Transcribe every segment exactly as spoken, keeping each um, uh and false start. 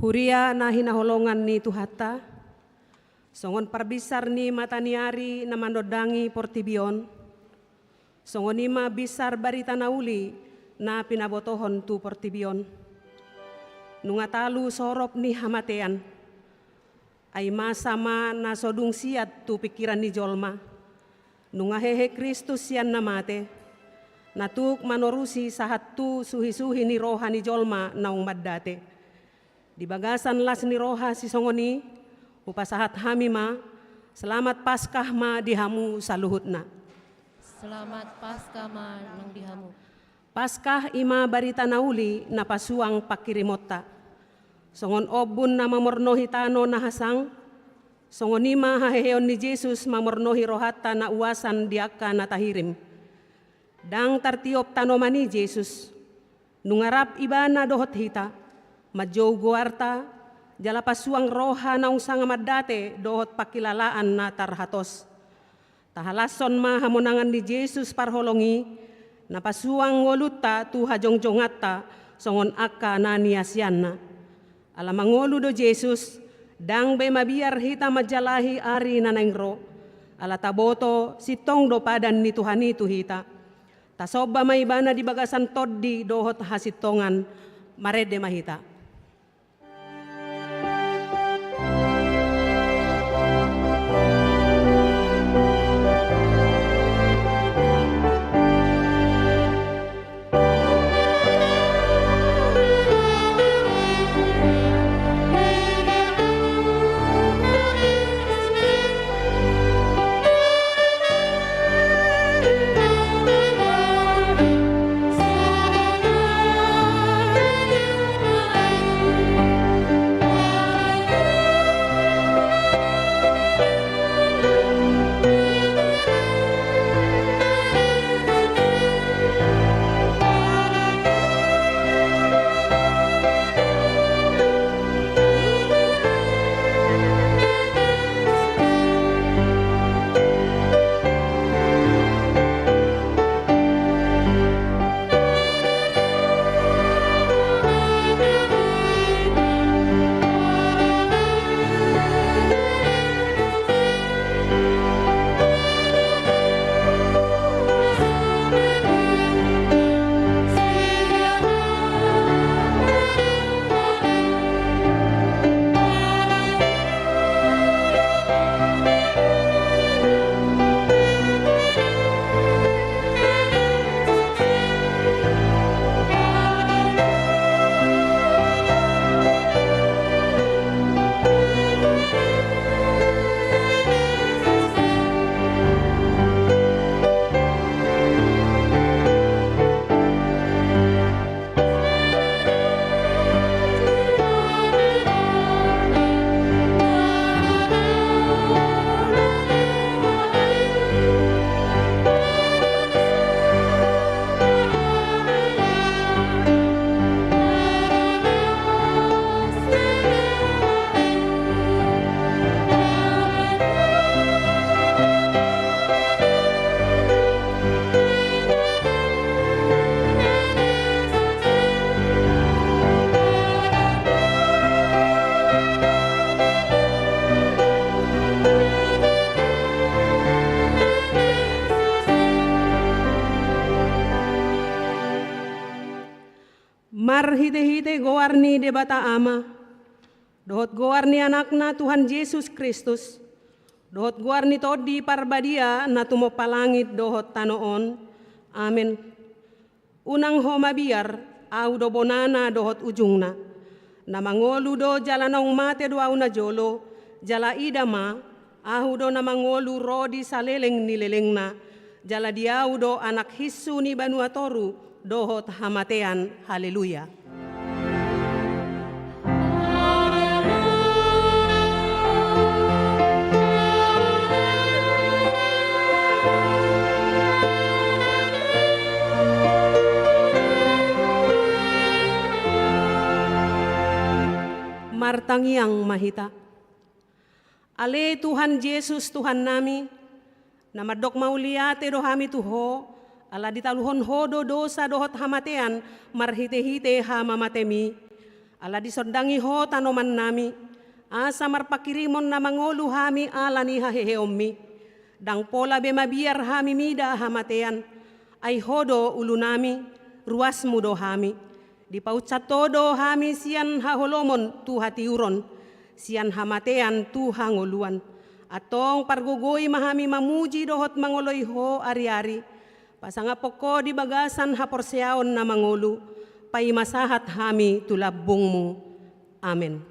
Huria na hinaholongan ni Tuhanta, songon parbinsar ni mata ni ari na manondangi portibi on, songon i ma binsar barita na uli na pinabotohon tu portibi on. Nunga talu sorop ni hamatean, ai masa ma na so dung siat tu pingkiran ni jolma. Nunga hehe Kristus sian na mate, na tuk manorusi sahat tu suhi-suhi ni roha ni jolma naung mandate. Di bagasan las ni roha sisongon i, hupasahat hami ma, selamat Paskah ma di hamu saluhutna. Selamat Paskah ma nang di hamu. Paskah i ma barita na uli na pasuang pangkirimonta. Songon ombun na mamornohi tano na hasang, songon i ma haheheon ni Jesus mamornohi rohanta na uasan di angka na tahirim. Ndang tartiop tanoman i Jesus. Nunga rap Ibana dohot hita, manjou goarta, jala pasuang roha naung sanga mandate dohot pangkilalaan na tarhatos. Tahalashon ma hamonangan ni Jesus parholong i, na pasuang ngolunta tu hajongjonganta songon angka na niasianna. Ala mangolu do Jesus, ndang be mabiar hita manjalahi ari na naeng ro. Ala taboto, sintong do padan ni Tuhan i tu hita. Tasomba ma Ibana di bagasan tondi dohot hasintongan, marende ma hita. Marhitehite goar ni Debata Ama, dohot goar ni Anakna Tuhan Jesus Kristus, dohot goar ni Tondi Parbadia na tumompa langit dohot tano on. Amen. Unang ho mabiar, Ahu do bonana dohot ujungna. Na mangolu do jala naung mate do Ahu najolo, jala ida ma, Ahu do na mangolu ro di saleleng ni lelengna, jala di Ahu do anak hinsu ni banua toru dohot hamatean. Haleluya. Martangiang ma hita. Ale Tuhan Jesus, Tuhannami, na mandok mauliate do hami tu Ho, ala ditaluhon Ho do dosa dohot hamatean marhitehite hamamateMi. Ala disondangi Ho tanomannami, asa marpanghirimon na mangolu hami ala ni haheheonmi. Ndang pola be mabiar hami mida hamatean, ai Ho do ulunami, ruasmu do hami. Dipaunsat Ho do hami sian haholomon tu hatiuron, sian hamatean tu hangoluan. Antong pargogoi ma hami mamuji dohot mangoloi Ho ariari. Pasangaphon Ho di bagasan haporseaon na mangolu, paima sahat hami tu lambungmu. Amen.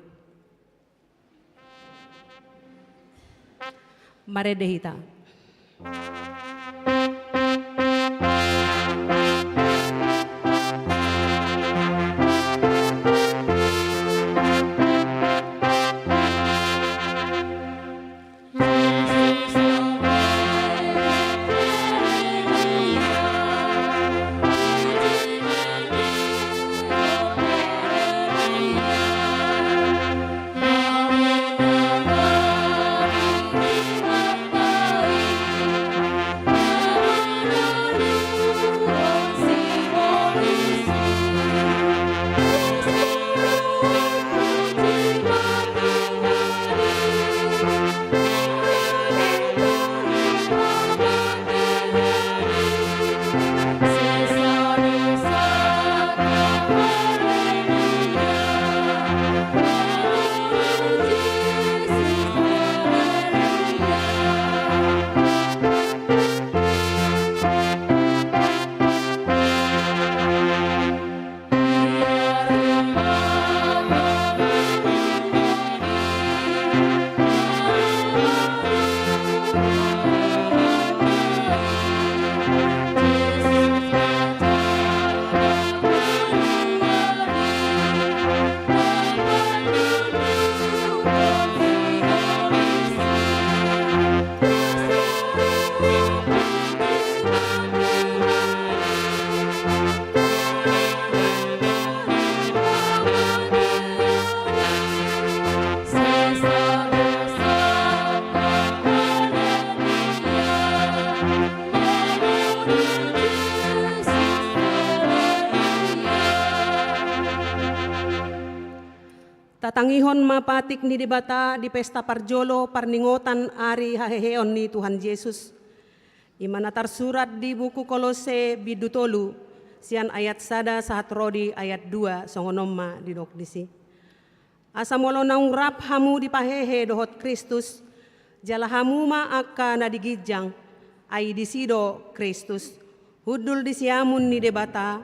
Marende hita. Tatangihon ma patik ni Debata di pesta parjolo parningotan ari haheheon ni Tuhan Jesus. I ma na tarsurat di buku Kolose bindu tolu, sian ayat sada sahat ro di ayat dua, songon on ma didok disi. Asa molo naung rap hamu dipahehe dohot Kristus, jala hamu ma angka na di ginjang, ai disi do Kristus, hundul di siamun ni Debata,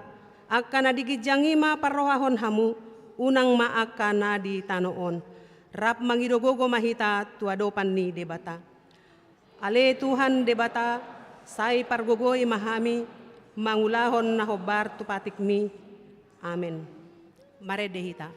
angka na di ginjang i ma parrohahon hamu, unang ma angka na di tano on. Rap mangido gogo ma hita tu adopan ni Debata. Ale Tuhan Debata, sai pargogoi ma hami mangulahon na hombar tu patikmi. Amen. Marende hita.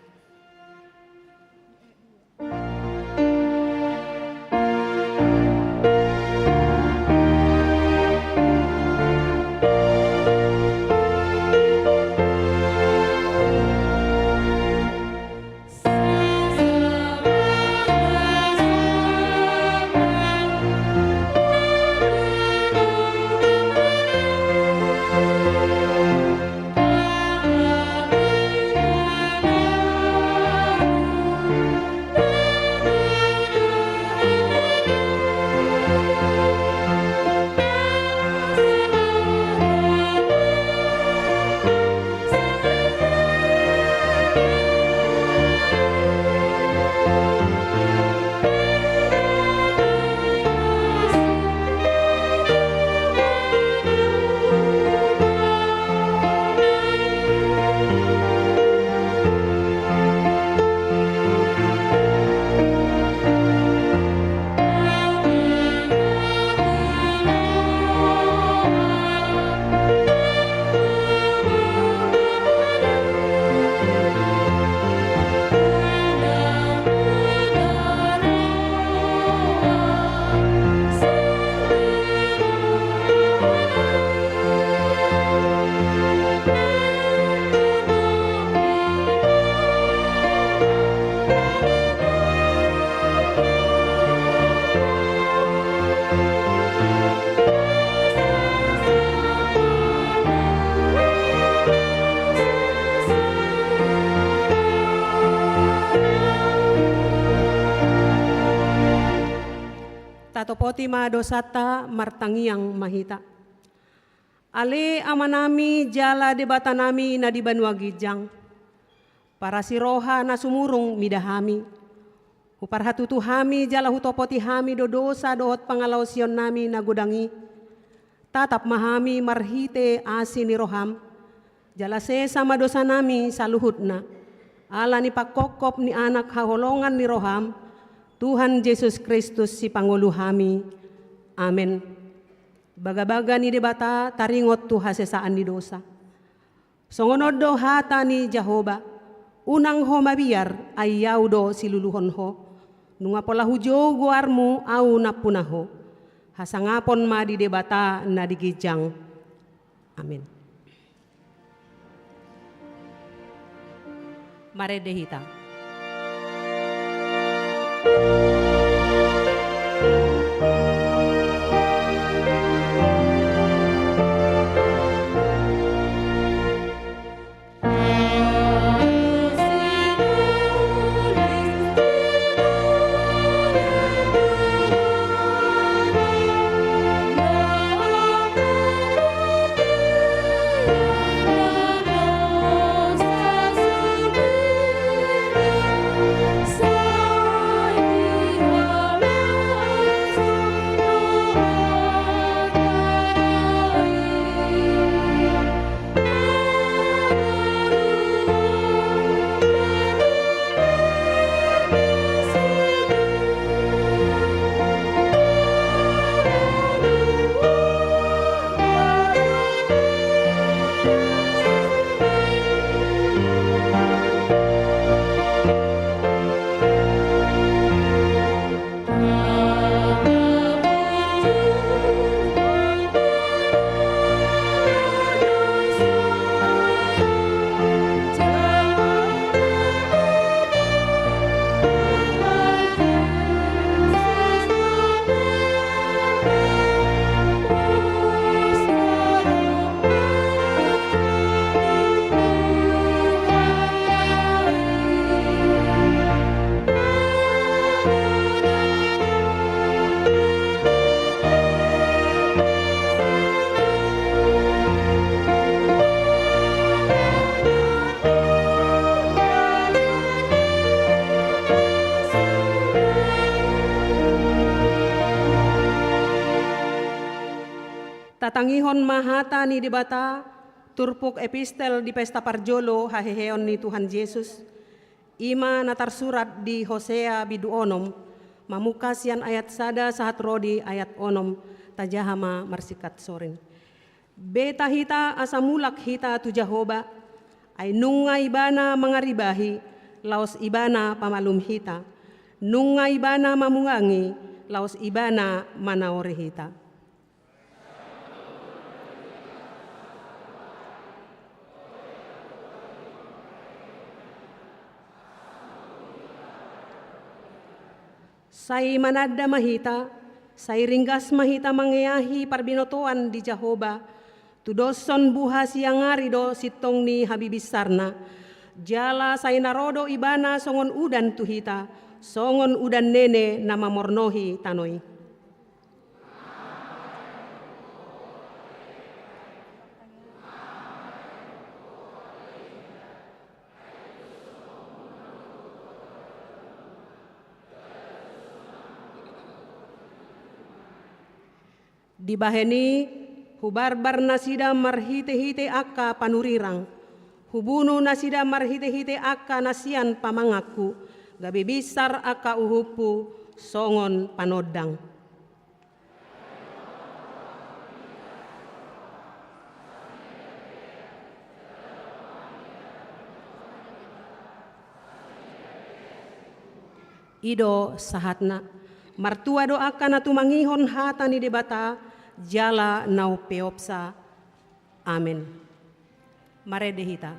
Topoti ma dosanta, martangiang ma hita. Ale Amanami jala Debatanami na di banua ginjang, parasi roha na sumurung mida hami. Huparhatutu hami jala hutopoti hami do dosa dohot pangalaosionnami na godang i. Tatap ma hami marhite asi ni roham, jala sesa ma dosanami saluhutna, ala ni pangkophop ni Anak haholongan ni roham, Tuhan Jesus Kristus Sipangolu hami. Amen. Bagabaga ni Debata taringot tu hasesaan ni dosa. Songon on do hata ni Jahowa: Unang ho mabiar, ai Ahu do siluluhon ho. Nunga pola hujou goarmu, Ahu nampuna ho. Hasangapon ma di Debata na di ginjang. Amen. Marende hita. Tatangihon ma hata ni Debata, turpuk epistel di pesta parjolo haheheon ni Tuhan Jesus. I ma na tarsurat di Hosea bindu onom, mamungka sian ayat sada sahat ro di ayat onom, tajaha ma marsingkat soring. Beta hita asa mulak hita tu Jahowa, ai nunga Ibana mangaribahi, laos Ibana pamalum hita. Nunga Ibana mamuangi, laos Ibana manaori hita. Sai mananda ma hita, sai ringgas ma hita mangeahi parbinotoan di Jahowa, tudoshon buha siang ari do sintong ni habibinsarna, jala sai na ro do Ibana songon udan tu hita, songon udan nene na mamornohi tano i. Dibahen i, hubarbar nasida marhitehite angka panurirang, hubunu nasida marhitehite angka na sian pamanganku, gabe binsar angka uhumhu songon panondang. I do sahatna. Martua do angka na tumangihon hata ni Debata jala na umpeopsa. Amen. Marende hita.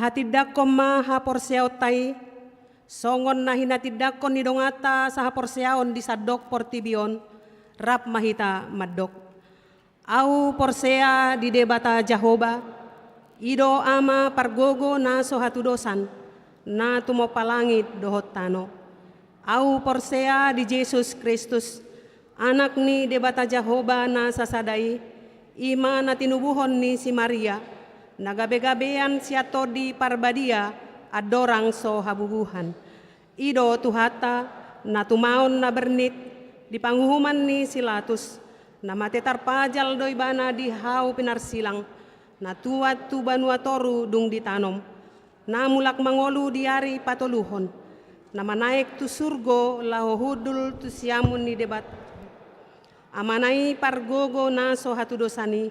Hatindangkon ma haporseaonta i, songon na hinatindangkon ni donganta sahaporseaon di sandok portibi on, rap ma hita mandok. Ahu porsea di Debata Jahowa, i do Ama pargogo na so hatudosan, na tumompa langit dohot tano. Ahu porsea di Jesus Kristus, Anak ni Debata Jahowa na sasada i, i ma na tinubuhon ni si Maria, na gabegabean sian Tondi Parbadia, andorang so habubuhan. I do Tuhanta, na tumaon na bernit di panguhuman ni si Latus, na mate tarpajal do ibana di hau pinarsilang, na tuat tu banua toru dung ditanom, na mulak mangolu di ari patoluhon, na manaek tu surgo laho hundul tu siamun ni Debata. Amana i pargogo na so hatudosan i,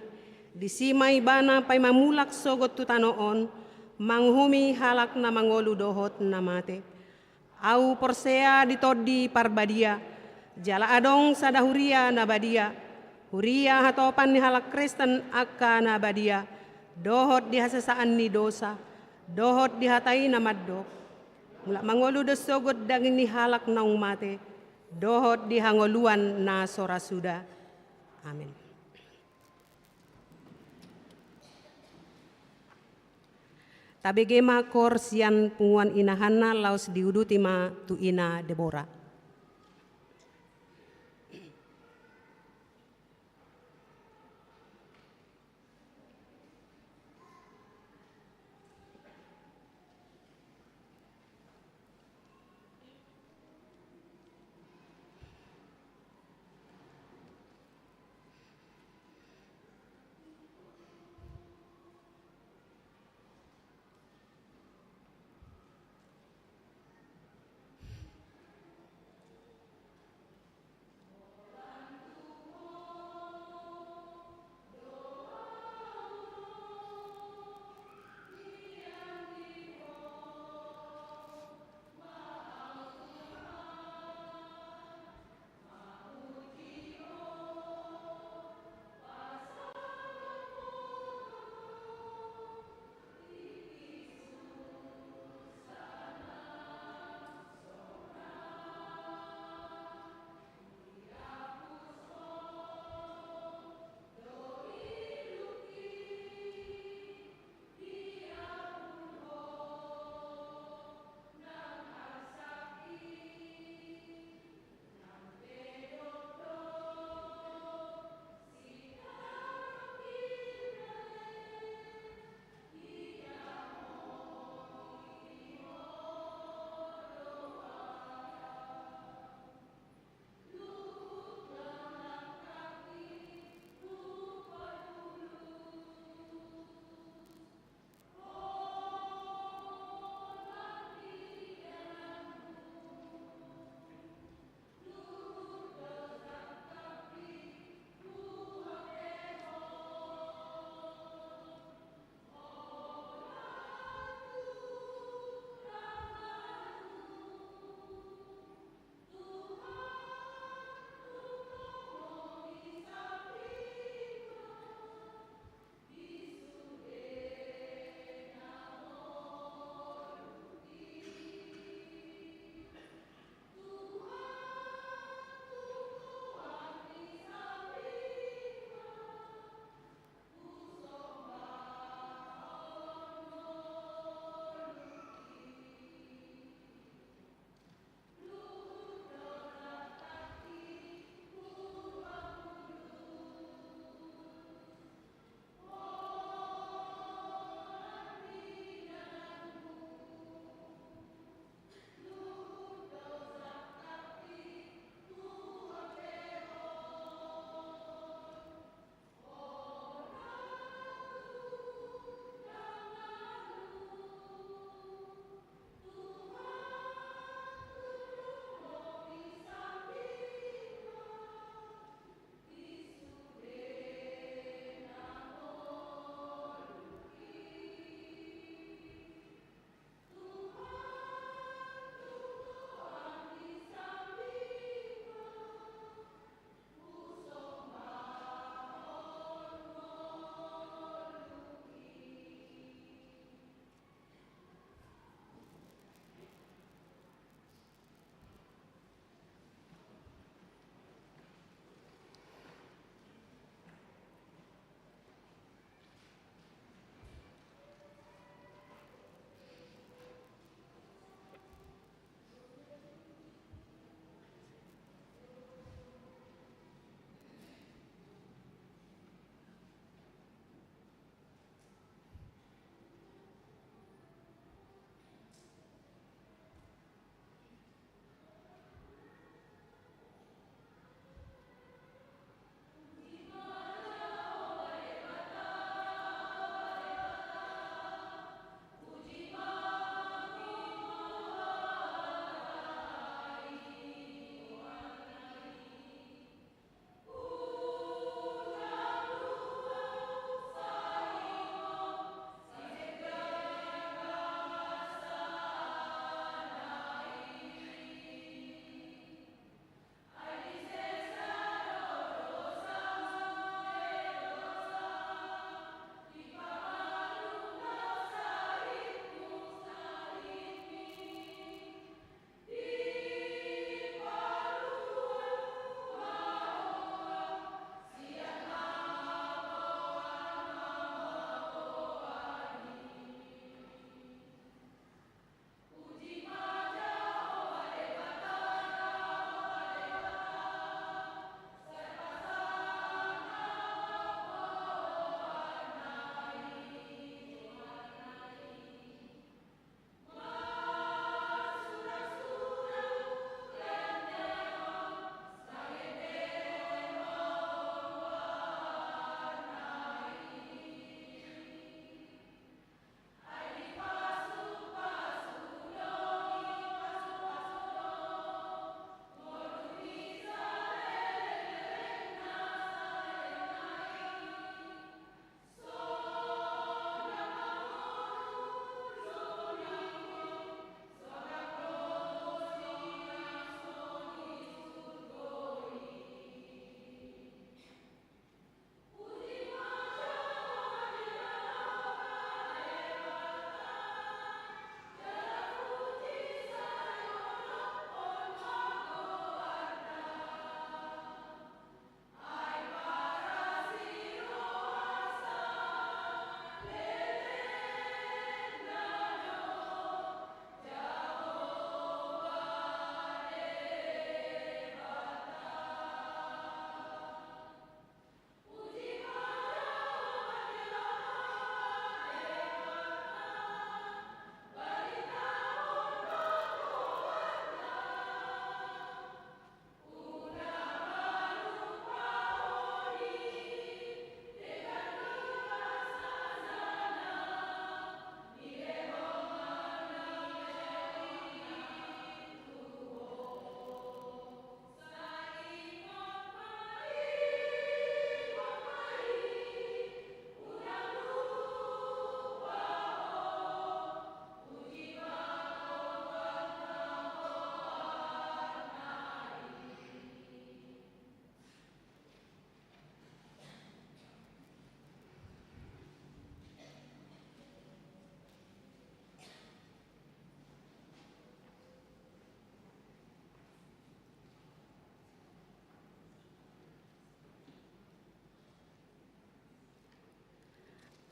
disi ma ibana paima mulak sogot tu tano on, manguhumi halak na mangolu dohot na mate. Ahu porsea di Tondi Parbadia, jala adong sada huria na badia, huria hatopan ni halak Kristen angka na badia, dohot di hasesaan ni dosa, dohot di hata i na mandok. Mulak mangolu do sogot daging ni halak naung mate, dohot di hangoluan na so ra suda. Amen. Tabege ma kor sian punguan ina Hanna laos diuduti ma tu ina Debora.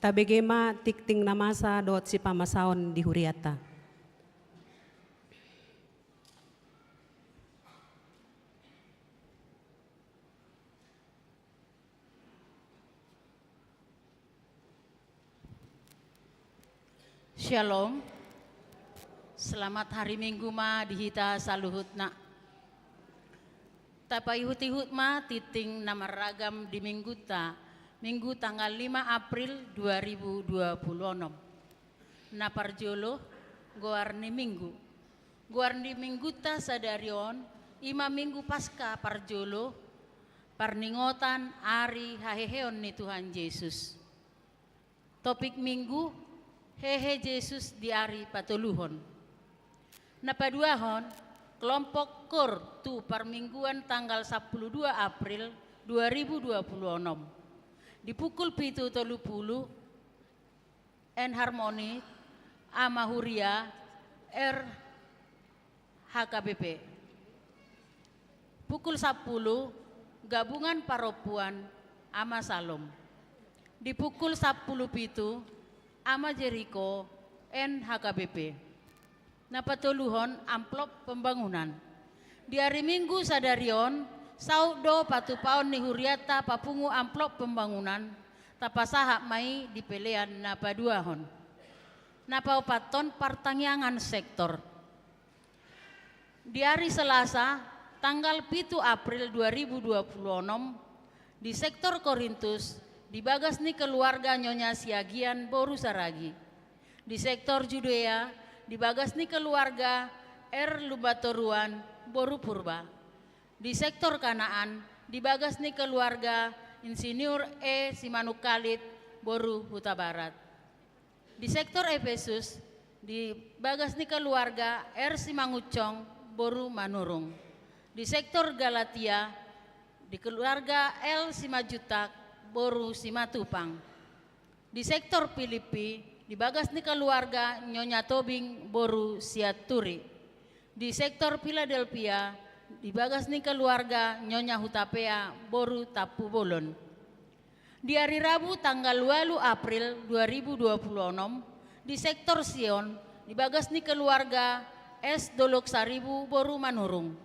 Tabege ma tingting na masa dohot sipamasaon di hurianta. Shalom. Selamat hari Minggu ma di hita saluhutna. Tapaihut-ihut ma tingting na marragam di Mingguta, Minggu tanggal lima April dua ribu dua puluh enam. Na parjolo, goar ni Minggu. Goar ni Mingguta sadari on, i ma Minggu Paskah parjolo, parningotan ari haheheon ni Tuhan Jesus. Topik Minggu, hehe Jesus di ari patoluhon. Na paduahon, kelompok KOR tu parmingguan tanggal sampulu dua April dua ribu dua puluh enam. Di pukul pitu tolu pulu, Enharmony, Ama Huria, R H K B P. Pukul sampulu, Gabungan Parompuan, Ama Salom. Di pukul sampulu pitu, Ama Jeriko, N H K B P. Na patoluhon, amplop pembangunan. Di ari Minggu sadari on, saut do patupaon ni hurianta papungu amplop pembangunan, tapasahat ma i di pelean na paduahon. Na paopathon, partangiangan sektor. Di ari Selasa, tanggal pitu April dua ribu dua puluh enam, di sektor Korintus, di bagas ni keluarga Nyonya Siagian boru Saragi. Di sektor Judea, di bagas ni keluarga R Lumbatoruan boru Purba. Di sektor Kanaan, di bagas ni keluarga Insinyur E Simanungkalit boru Hutabarat. Di sektor Efesus, di bagas ni keluarga R Simangunsong boru Manurung. Di sektor Galatia, di keluarga L Simanjuntak boru Simatupang. Di sektor Pilippi, di bagas ni keluarga Nyonya Tobing boru Sianturi. Di sektor Philadelphia, di bagas ni keluarga Nyonya Hutapea boru Tampubolon. Di ari Rabu tanggal ualu April dua ribu dua puluh enam, di sektor Sion, di bagas ni keluarga S Dolok Saribu boru Manurung.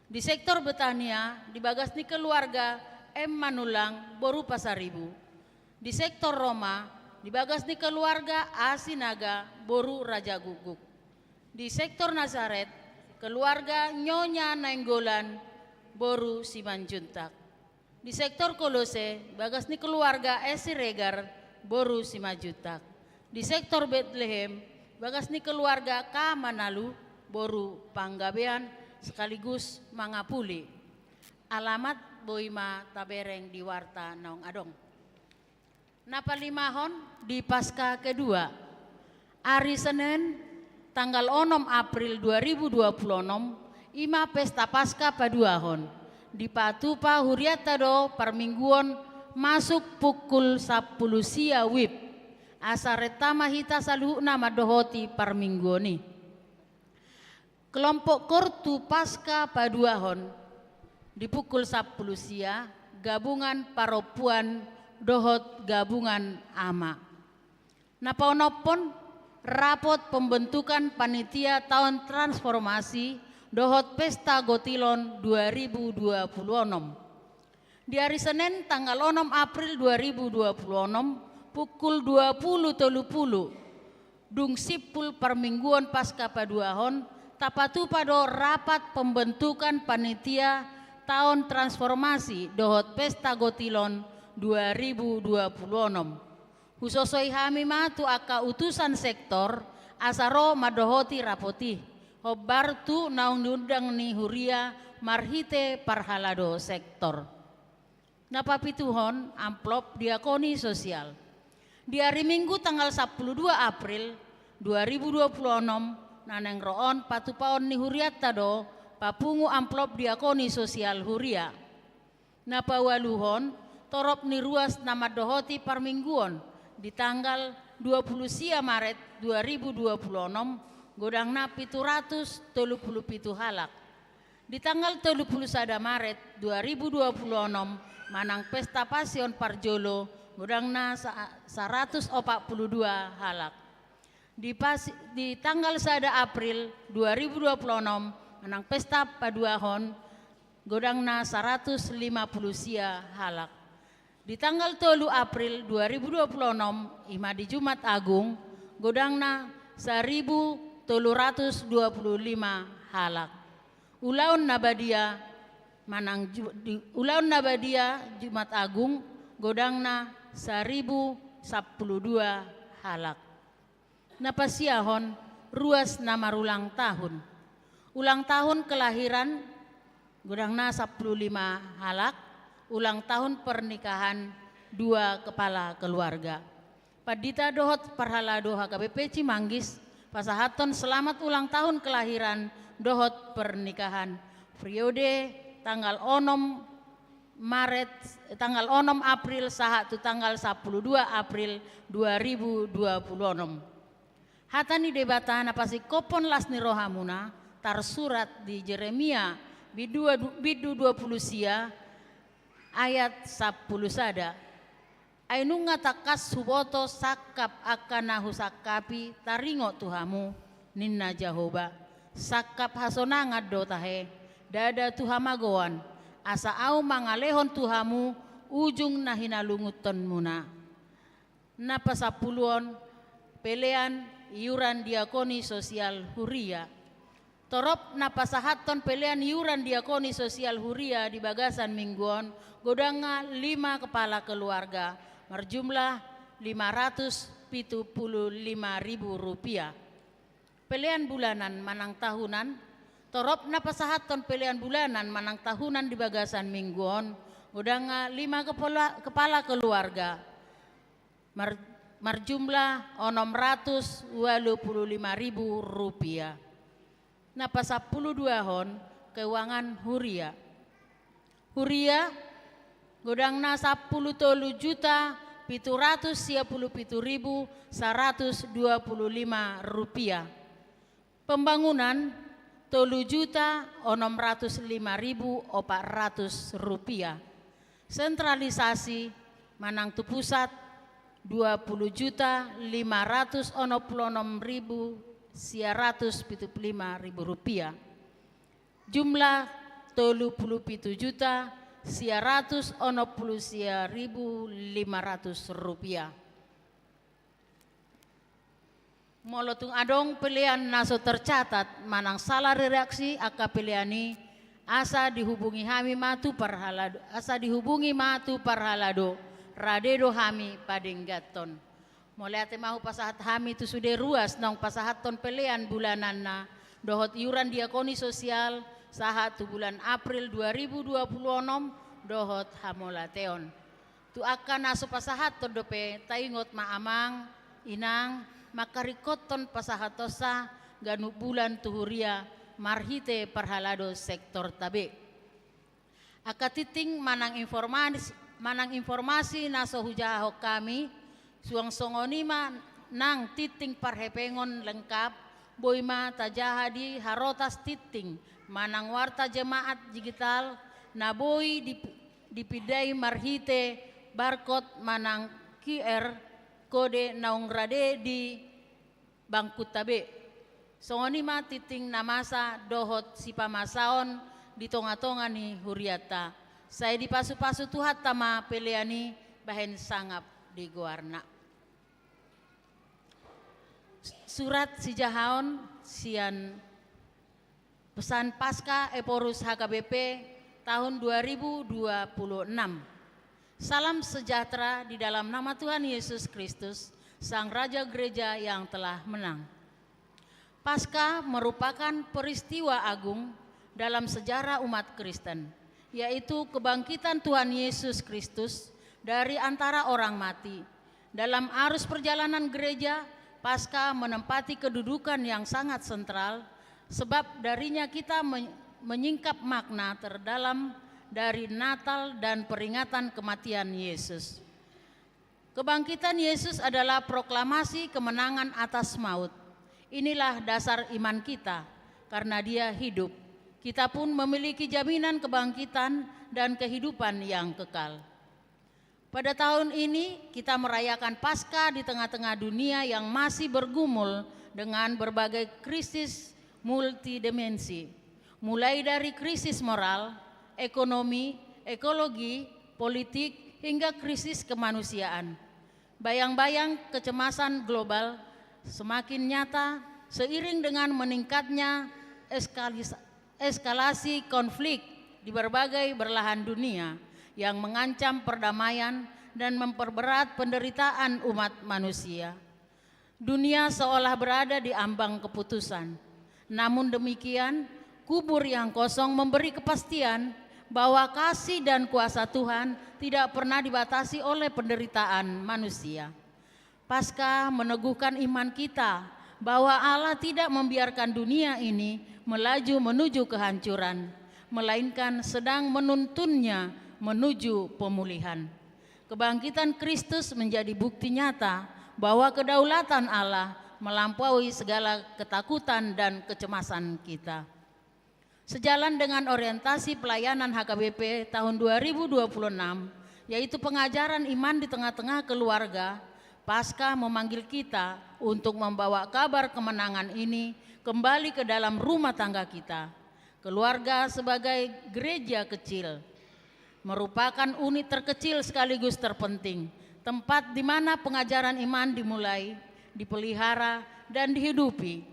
Di sektor Betania, di bagas ni keluarga M Manulang boru Pasaribu. Di sektor Roma, di bagas ni keluarga A Sinaga boru Rajagukguk. Di sektor Nasaret, keluarga Nyonya Nainggolan boru Simanjuntak. Di sektor Kolose, bagas ni keluarga S Siregar boru Simanjuntak. Di sektor Betlehem, bagas ni keluarga K Manalu boru Panggabean sekaligus Mangapuli. Alamat boi ma tabereng di warta naung adong. Na palimahon, di Paskah kedua. Ari Senen, tanggal onom April dua ribu dua puluh enam, i ma pesta Paskah paduahon. Dipatupa hurianta do parmingguon masuk pukul sampulu sia wib. Asa renta ma hita saluhutna mandohoti parmingguon i. Kelompok KOR tu Paskah paduahon, di pukul sampulu sia, gabungan parompuan dohot gabungan ama. Na paonomhon, rapot pembentukan panitia taon transformasi dohot pesta gotilon dua ribu dua puluh enam. Di ari Senen tanggal onom April dua ribu dua puluh enam, pukul dua puluh tolu puluh, dung simpul parmingguon Paskah paduahon, tapatupa do rapat pembentukan panitia taon transformasi dohot pesta gotilon dua ribu dua puluh enam. Husosoi hami ma tu angka utusan sektor, asa ro mandohoti rapot i, hombar tu naung niundang ni huria marhite parhalado sektor. Na papituhon, amplop diakoni sosial. Di ari Minggu tanggal sampulu dua April dua ribu dua puluh enam, na naeng ro on patupaon ni hurianta do papungu amplop diakoni sosial huria. Na paualuhon, torop ni ruas na mandohoti parmingguon di tanggal dua puluh sia Maret dua ribu dua puluh enam, godangna pitu ratus tolu puluh pitu halak. Di tanggal tolu puluh sada Maret dua ribu dua puluh enam, manang pesta Pasion parjolo, godangna sa-, saratus opat pulu dua halak. Di pas-, di tanggal sada April dua ribu dua pulu onom, manang pesta paduahon, godangna saratus lima pulu sia halak. Di tanggal tolu April dua ribu dua pulu onom, ima di Jumat Agung, godangna saribu tolu ratus dua pulu lima halak. Ulaon na badia manang Ju-, di, ulaon na badia Jumat Agung, godangna saribu sampulu dua halak. Na pasiahon, ruas na marulang tahun. Ulang tahun kelahiran, godangna sampulu lima halak. Ulang tahun pernikahan, dua kepala keluarga. Pandita dohot parhalado H K B P Cimanggis, pasahathon selamat ulang tahun kelahiran dohot pernikahan. Periode tanggal onom Maret, tanggal onom April sahat tu tanggal sampulu dua April dua ribu dua pulu onom. Hata ni Debata na pasingkophon las ni rohamuna, tarsurat di Jeremia, bindu dua, bindu dua pulu sia, ayat sampulu sada. Ai nunga tangkas huboto sangkap angka na husangkapi taringot tu hamu, ninna Jahowa. Sangkap hasonangan do tahe, ndada tu hamagoan, asa ahu mangalehon tu hamu ujung na hinalungunhonmuna. Na pasampuluon, pelean iuran diakoni sosial huria. Torop na pasahathon pelean iuran diakoni sosial huria di bagasan minggu on, godangna lima kepala keluarga, marjumlah lima ratus pitu pulu lima ribu rupiah. Pelean bulanan manang tahunan, torop na pasahathon pelean bulanan manang tahunan di bagasan minggu on, godangna lima kepala, kepala keluarga, mar-, marjumlah onom ratus ualu pulu lima ribu rupiah. Na pasampulu duahon, keuangan huria. Huria, godangna sampulu tolu juta pitu ratus sia pulu pitu ribu saratus dua pulu lima rupiah. Pembangunan, tolu juta onom ratus lima ribu opat ratus rupiah. Sentralisasi manang tu pusat, dua pulu juta lima ratus onom pulu onom ribu sia ratus pitu pulu lima ribu rupiah. Jumlah, tolu pulu pitu juta sia ratus onom pulu sia ribu lima ratus rupiah. Molo tung adong pelean na so tercatat manang salah redaksi angka pelean i, asa dihubungi hami ma tu parhalado, asa dihubungi ma tu parhalado, rade do hami padengganhon. Mauliate ma hupasahat hami tu sude ruas naung pasahathon pelean bulananna, dohot iuran diakoni sosial, sahat tu bulan April dua ribu dua pulu onom, dohot hamauliateon. Tu angka na so pasahathon dope, taingot ma amang, inang, mangkaringkothon pasahathonsa ganup bulan tu huria, marhite parhalado sektorta be. Angka tingting manang informasi, manang informasi na so hujahahon hami, suang songon i ma nang tingting parhepengon lengkap, boi ma tajaha di harotas tingting, manang warta jemaat digital, na boi di dipindai marhite barcode manang Q R code naung rade di bangkunta be. Songon i ma tingting na masa dohot sipamasaon di tonga-tonga ni hurianta. Sai dipasupasu Tuhanta ma pelean i bahen sangap di goarna. Surat sijahaon sian Pesan Paskah Ephorus H K B P tahun dua ribu dua puluh enam. Salam sejahtera di dalam nama Tuhan Yesus Kristus, Sang Raja Gereja yang telah menang. Paskah merupakan peristiwa agung dalam sejarah umat Kristen, yaitu kebangkitan Tuhan Yesus Kristus dari antara orang mati. Dalam arus perjalanan gereja, Paskah menempati kedudukan yang sangat sentral, sebab darinya kita men-, menyingkap makna terdalam dari Natal dan peringatan kematian Yesus. Kebangkitan Yesus adalah proklamasi kemenangan atas maut. Inilah dasar iman kita, karena Dia hidup. Kita pun memiliki jaminan kebangkitan dan kehidupan yang kekal. Pada tahun ini, kita merayakan Paskah di tengah-tengah dunia yang masih bergumul dengan berbagai krisis multidimensi, mulai dari krisis moral, ekonomi, ekologi, politik, hingga krisis kemanusiaan. Bayang-bayang kecemasan global semakin nyata seiring dengan meningkatnya eskalis- eskalasi konflik di berbagai belahan dunia yang mengancam perdamaian dan memperberat penderitaan umat manusia. Dunia seolah berada di ambang keputusan. Namun demikian, kubur yang kosong memberi kepastian bahwa kasih dan kuasa Tuhan tidak pernah dibatasi oleh penderitaan manusia. Paskah meneguhkan iman kita bahwa Allah tidak membiarkan dunia ini melaju menuju kehancuran, melainkan sedang menuntunnya menuju pemulihan. Kebangkitan Kristus menjadi bukti nyata bahwa kedaulatan Allah melampaui segala ketakutan dan kecemasan kita. Sejalan dengan orientasi pelayanan H K B P tahun dua ribu dua puluh enam, yaitu pengajaran iman di tengah-tengah keluarga, Paskah memanggil kita untuk membawa kabar kemenangan ini kembali ke dalam rumah tangga kita. Keluarga sebagai gereja kecil merupakan unit terkecil sekaligus terpenting, tempat di mana pengajaran iman dimulai, dipelihara, dan dihidupi.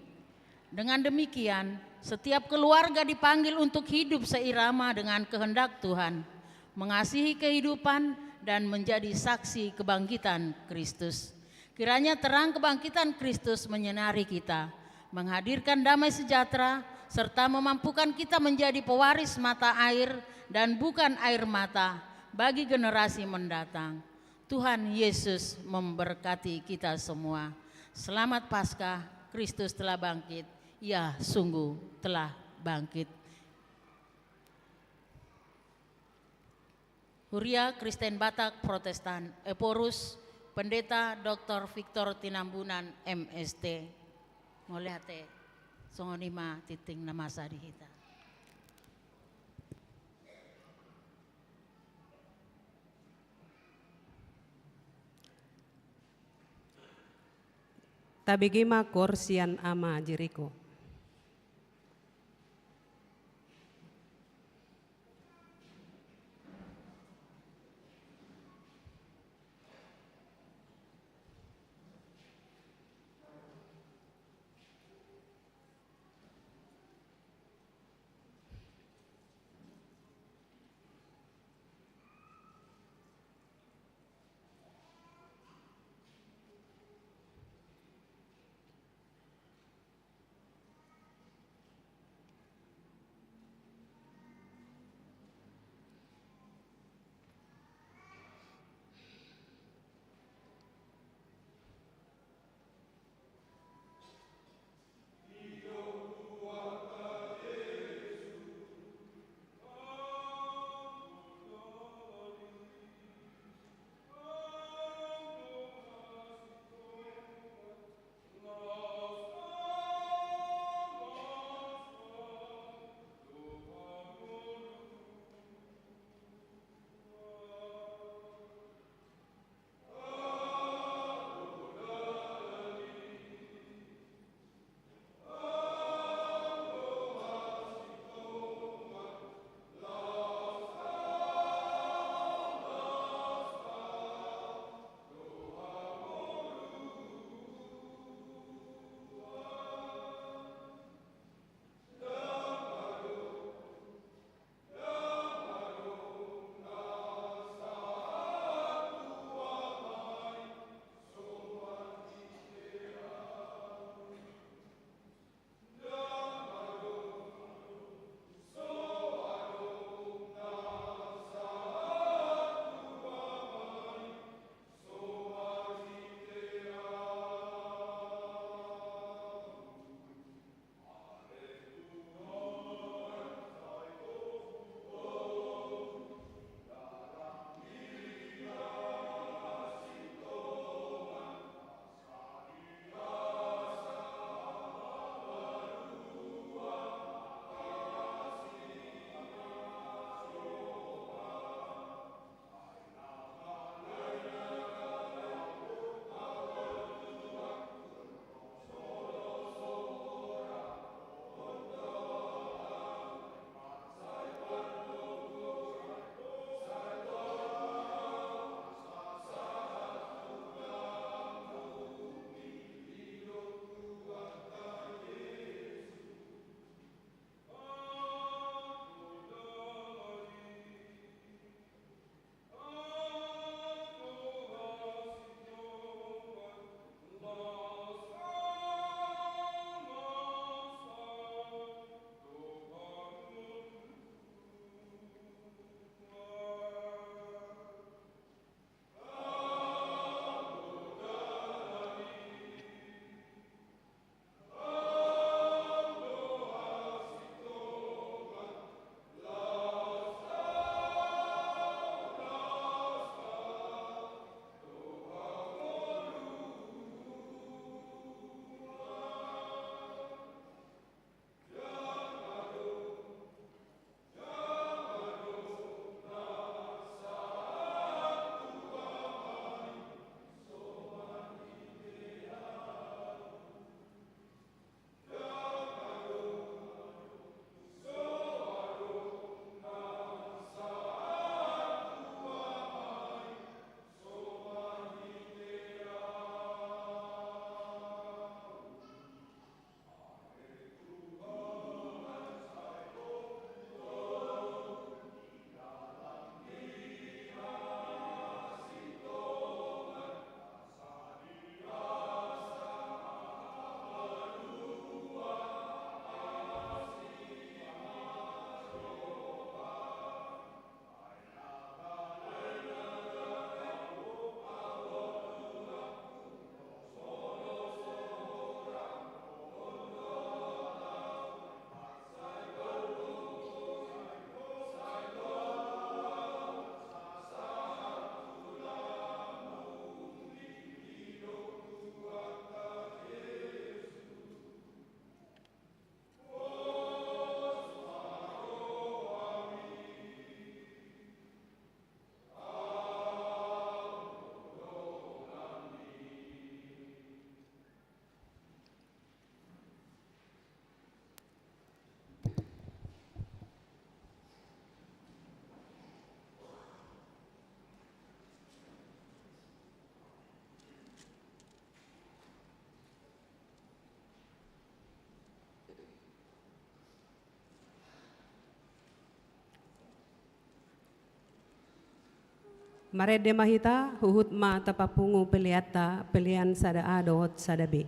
Dengan demikian, setiap keluarga dipanggil untuk hidup seirama dengan kehendak Tuhan, mengasihi kehidupan, dan menjadi saksi kebangkitan Kristus. Kiranya terang kebangkitan Kristus menyinari kita, menghadirkan damai sejahtera, serta memampukan kita menjadi pewaris mata air dan bukan air mata bagi generasi mendatang. Tuhan Yesus memberkati kita semua. Selamat Paskah, Kristus telah bangkit. Ia sungguh telah bangkit. Huria Kristen Batak Protestan, Ephorus, Pendeta Doktor Victor Tinambunan, M S T. Mauliate, songon i ma tingting na masa di hita. Tabege ma koor sian Ama Jeriko. Marende ma hita, huhut ma tapapungu peleanta, pelean sada A dohot sada B.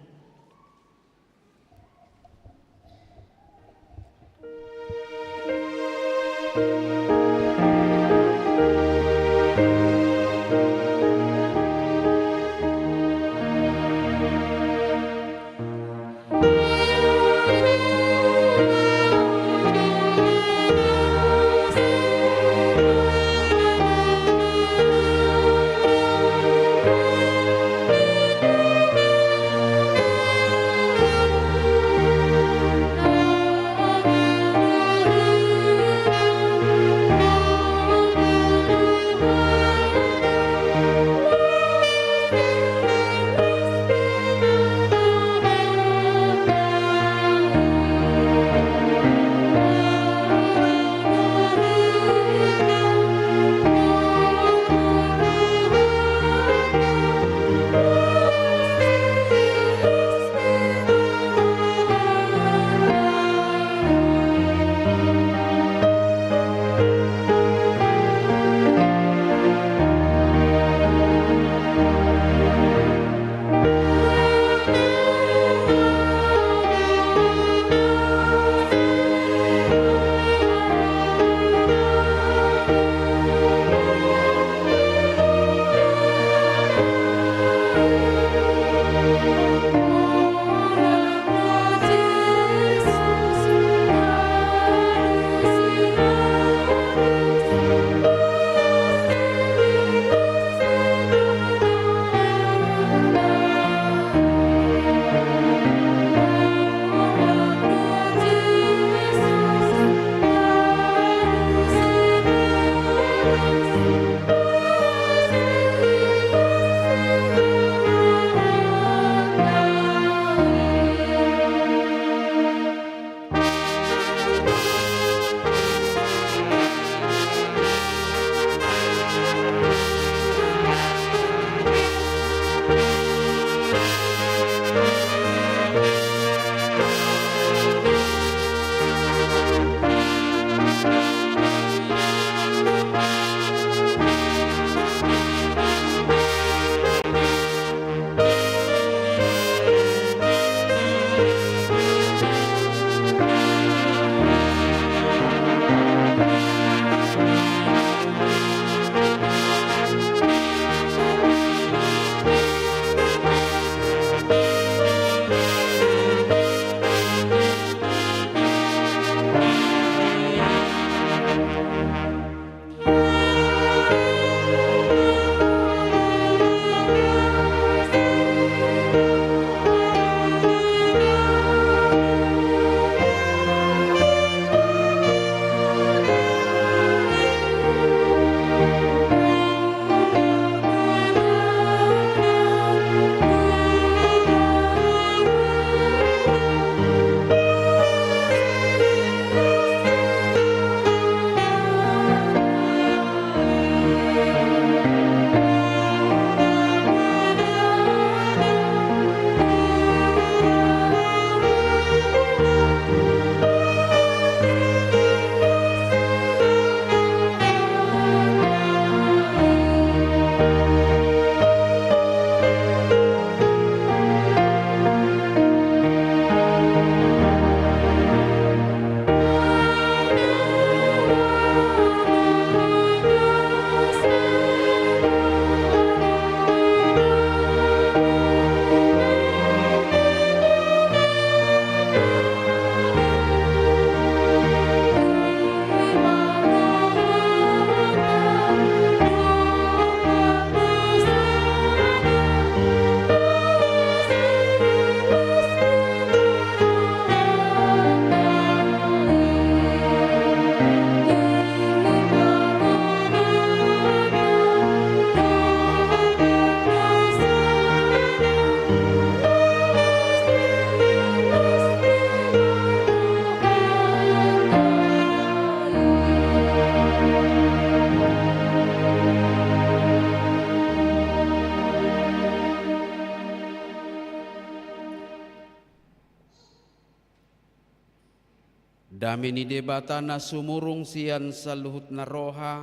Dame ni Debata na sumurung sian saluhut na roha,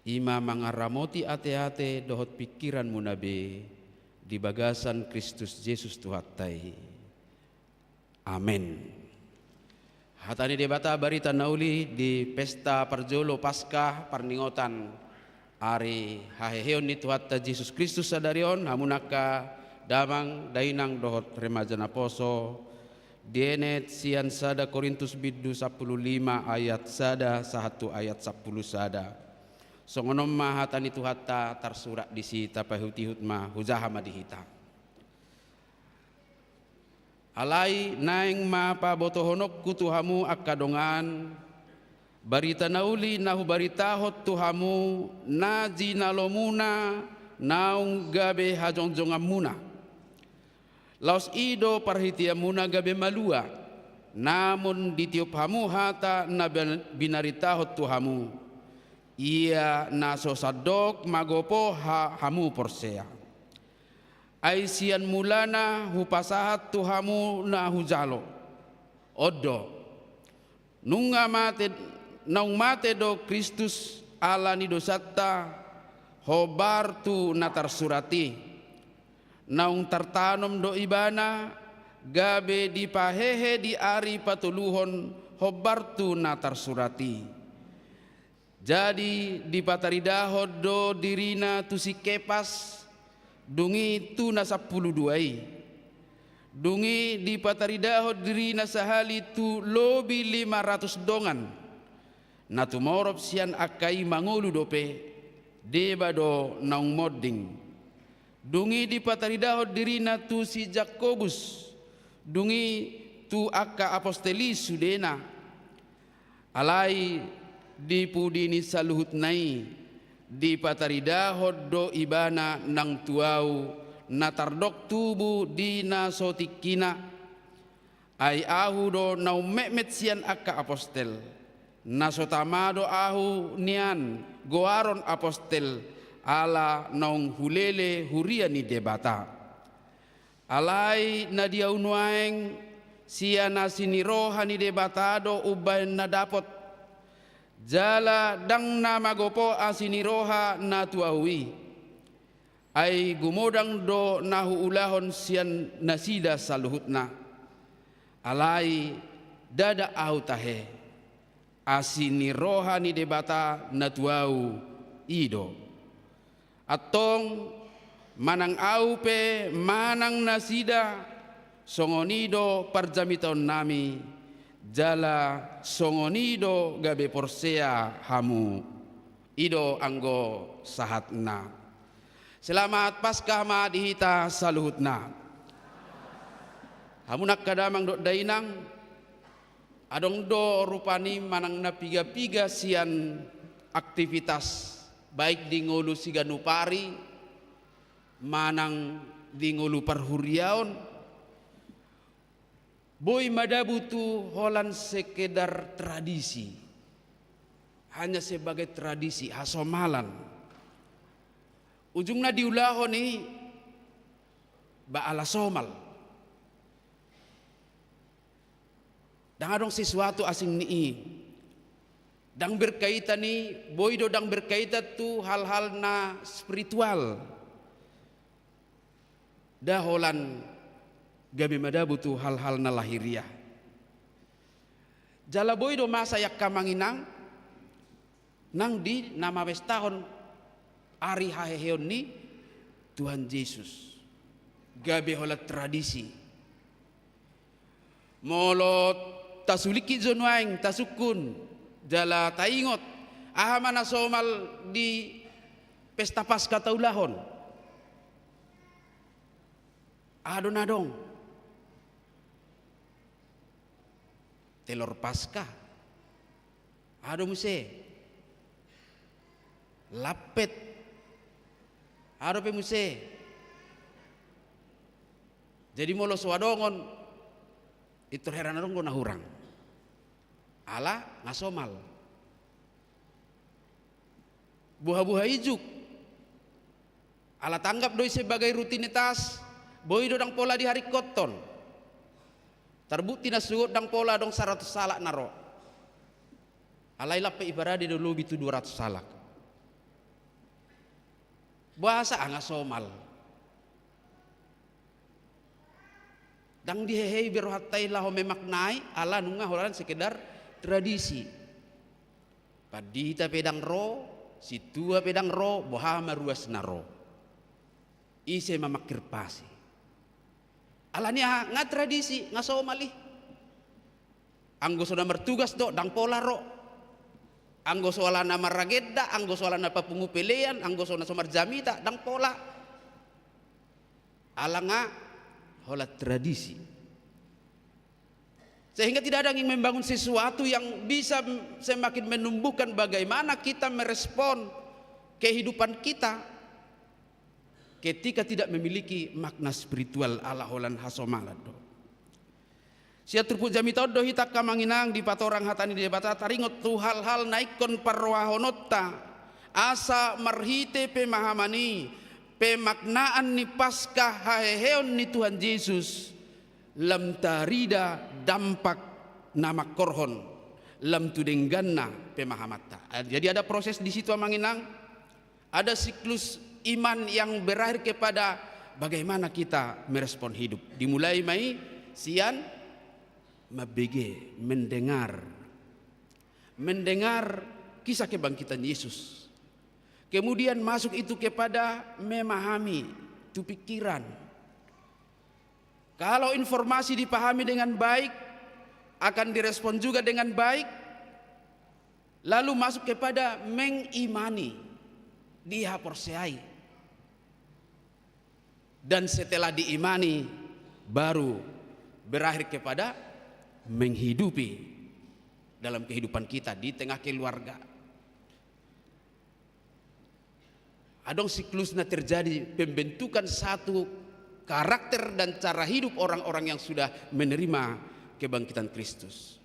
I ma mangaramoti ateate dohot pingkiranmuna be di bagasan Kristus Jesus Tuhanta i. Amen. Hata ni Debata, barita na uli di pesta parjolo Paskah, parningotan ari haheheon ni Tuhanta Jesus Kristus sadari on, hamu angka damang, dainang dohot remaja naposo, dienet sian sada Korintus bindu sampulu lima ayat sada sahat tu ayat sampulu sada. Songon on ma hata ni Tuhanta tarsurat disi, tapaihutihut ma, hujaha ma di hita. Alai naeng ma pabotohononku tu hamu angka dongan, barita na uli na hubaritahon tu hamu na jinalomuna naung gabe hajongjonganmuna. Laos i do parhiteanmuna gabe malua, namun ditiop hamu hata na bin-, binaritahon tu hamu, ia na so sandok magopo ha-, hamu porsea. Ai sian mulana hupasahat tu hamu na hujalo. On do, nunga mate, naung mate do Kristus ala ni dosanta, hombar tu na tarsurat i. Naung tartanom do Ibana, gabe dipahehe di ari patoluhon, hombar tu na tarsurat i. Jadi dipataridahon do dirina tu si Kepas, dung i tu na sampulu dua i. Dung i dipataridahon dirina sahali tu lobi lima ratus dongan. Na tumorop sian angka i mangolu dope, deba do naung monding. Dung i dipataridahon dirina tu si Jakobus, dung i tu angka apostel i sudena. Alai di pudi ni saluhutna i, dipataridahon do Ibana nang tu ahu, na tardok tubu di na so tingkina. Ai ahu do naung metmet sian angka apostel, na so tama do ahu nian goaron apostel, ala naung hulele huria ni Debata. Alai na di ahu nuaeng, sian asi ni roha ni Debata do umbahen na dapot, jala ndang na magopo asi ni roha na tu ahu i. Ai gumodang do na huulahon sian nasida saluhutna. Alai ndada ahu tahe, asi ni roha ni Debata na tu ahu i do. Antong, manang ahu pe manang nasida, songon i do parjamitaonnami, jala songon i do gabe porsea hamu. I do anggo sahatna. Selamat Paskah ma di hita saluhutna. Hamu angka damang dohot dainang, adong do rupani manang na piga-piga sian aktivitas, baik di ngolu siganup ari, manang di ngolu parhuriaon, boi madabu tu holan sekedar tradisi. Hanya sebagai tradisi, hasomalan. Ujungna diulahon i ba ala somal. Ndang adong sesuatu asing ni i. Ndang berkaitan i, boi do ndang berkaitan tu hal-hal na spiritual. Nda holan gabe madabu tu hal-hal na lahiriah. Jala boi do masa i angka amang inang, nang di na mapestahon ari haheheon ni Tuhan Jesus. Gabe holan tradisi. Molo tasulingkon jo nuaeng, tasungkun, jala taingot, aha ma na somal di pesta Paskah taulahon. Aha do na adong? Telor Paskah. Aha do muse? Lampet. Aha dope muse? Jadi molo so adong on, pintor heran adong do na hurang. Ala nga somal. Buha-buha ijuk. Ala tanggap do i sebagai rutinitas, boi do ndang pola diharingkothon. Tarbukti na sogot ndang pola adong saratus halak na ro. Alai lam pe iparade do lobi tu dua ratus halak. Boasa nga somal? Ndang dihehei be rohanta i laho memaknai, ala nunga holan sekedar tradisi. Pandita pe ndang ro, sintua pe ndang ro, boha ma ruas na ro? Ise ma mangkirpasi? Alani aha? Nga tradisi, nga somal i. Anggo so na martugas do, ndang pola ro. Anggo so alana maragenda, anggo so alana papungu pelean, anggo so na so marjamita, ndang pola. Ala nga holan tradisi. Sehingga tidak ada yang membangun sesuatu yang bisa m-, semakin menumbuhkan bagaimana kita merespon kehidupan kita ketika tidak memiliki makna spiritual, ala holan hasomalan do. Sian turpuk jamita on do hita angka amang inang dipatorang hata ni Debata taringot tu hal-hal na ingkon parrohahononta, asa marhite pemahaman i, pemaknaan ni Paskah haheheon ni Tuhan Jesus, lam tarida dampak na mangkorhon, lam tu dengganna pemahamanta. Jadi ada proses di situ amang inang, ada siklus iman yang berakhir kepada bagaimana kita merespon hidup. Dimulai ma i sian mambege, mendengar. Mendengar kisah kebangkitan Yesus. Kemudian masuk itu kepada memahami, tu pikiran. Kalau informasi dipahami dengan baik, akan direspon juga dengan baik, lalu masuk kepada mengimani, dihaporseai. Dan setelah diimani, baru berakhir kepada menghidupi dalam kehidupan kita di tengah keluarga. Adong siklusna terjadi pembentukan satu karakter dan cara hidup orang-orang yang sudah menerima kebangkitan Kristus.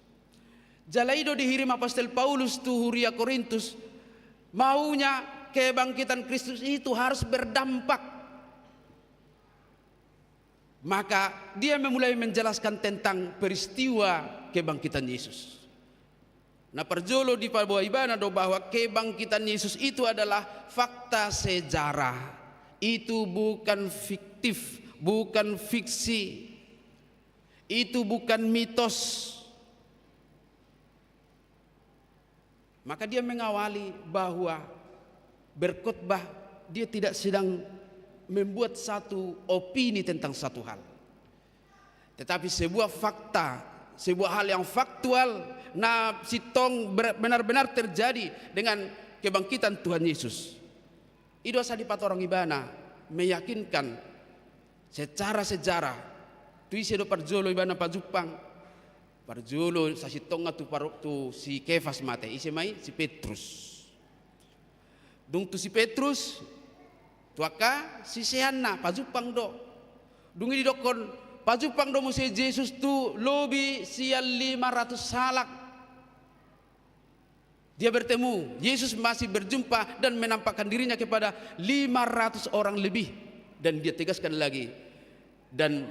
Jala i do dihirim apostel Paulus tu huria Korintus, maunya kebangkitan Kristus itu harus berdampak. Maka dia memulai menjelaskan tentang peristiwa kebangkitan Yesus. Na parjolo dipaboa ibana do bahwa kebangkitan Yesus itu adalah fakta sejarah. Itu bukan fiktif, bukan fiksi. Itu bukan mitos. Maka dia mengawali bahwa berkhotbah, dia tidak sedang membuat satu opini tentang satu hal. Tetapi sebuah fakta, sebuah hal yang faktual, na sintong ber-, benar-benar terjadi dengan kebangkitan Tuhan Yesus. I do asa dipatorang ibana, meyakinkan secara sejarah. Tu ise do parjolo ibana pajumpang? Parjolo sasintongna tu paru-, tu si Kefas mate, ise ma i? Si Petrus. Dung tu si Petrus, tu angka siseanna, pajumpang do. Dung i didokkon, pajumpang do muse Jesus tu lobi sian lima ratus halak. Dia bertemu, Yesus masih berjumpa dan menampakkan dirinya kepada lima ratus orang lebih. Dan dia tegaskan lagi, dan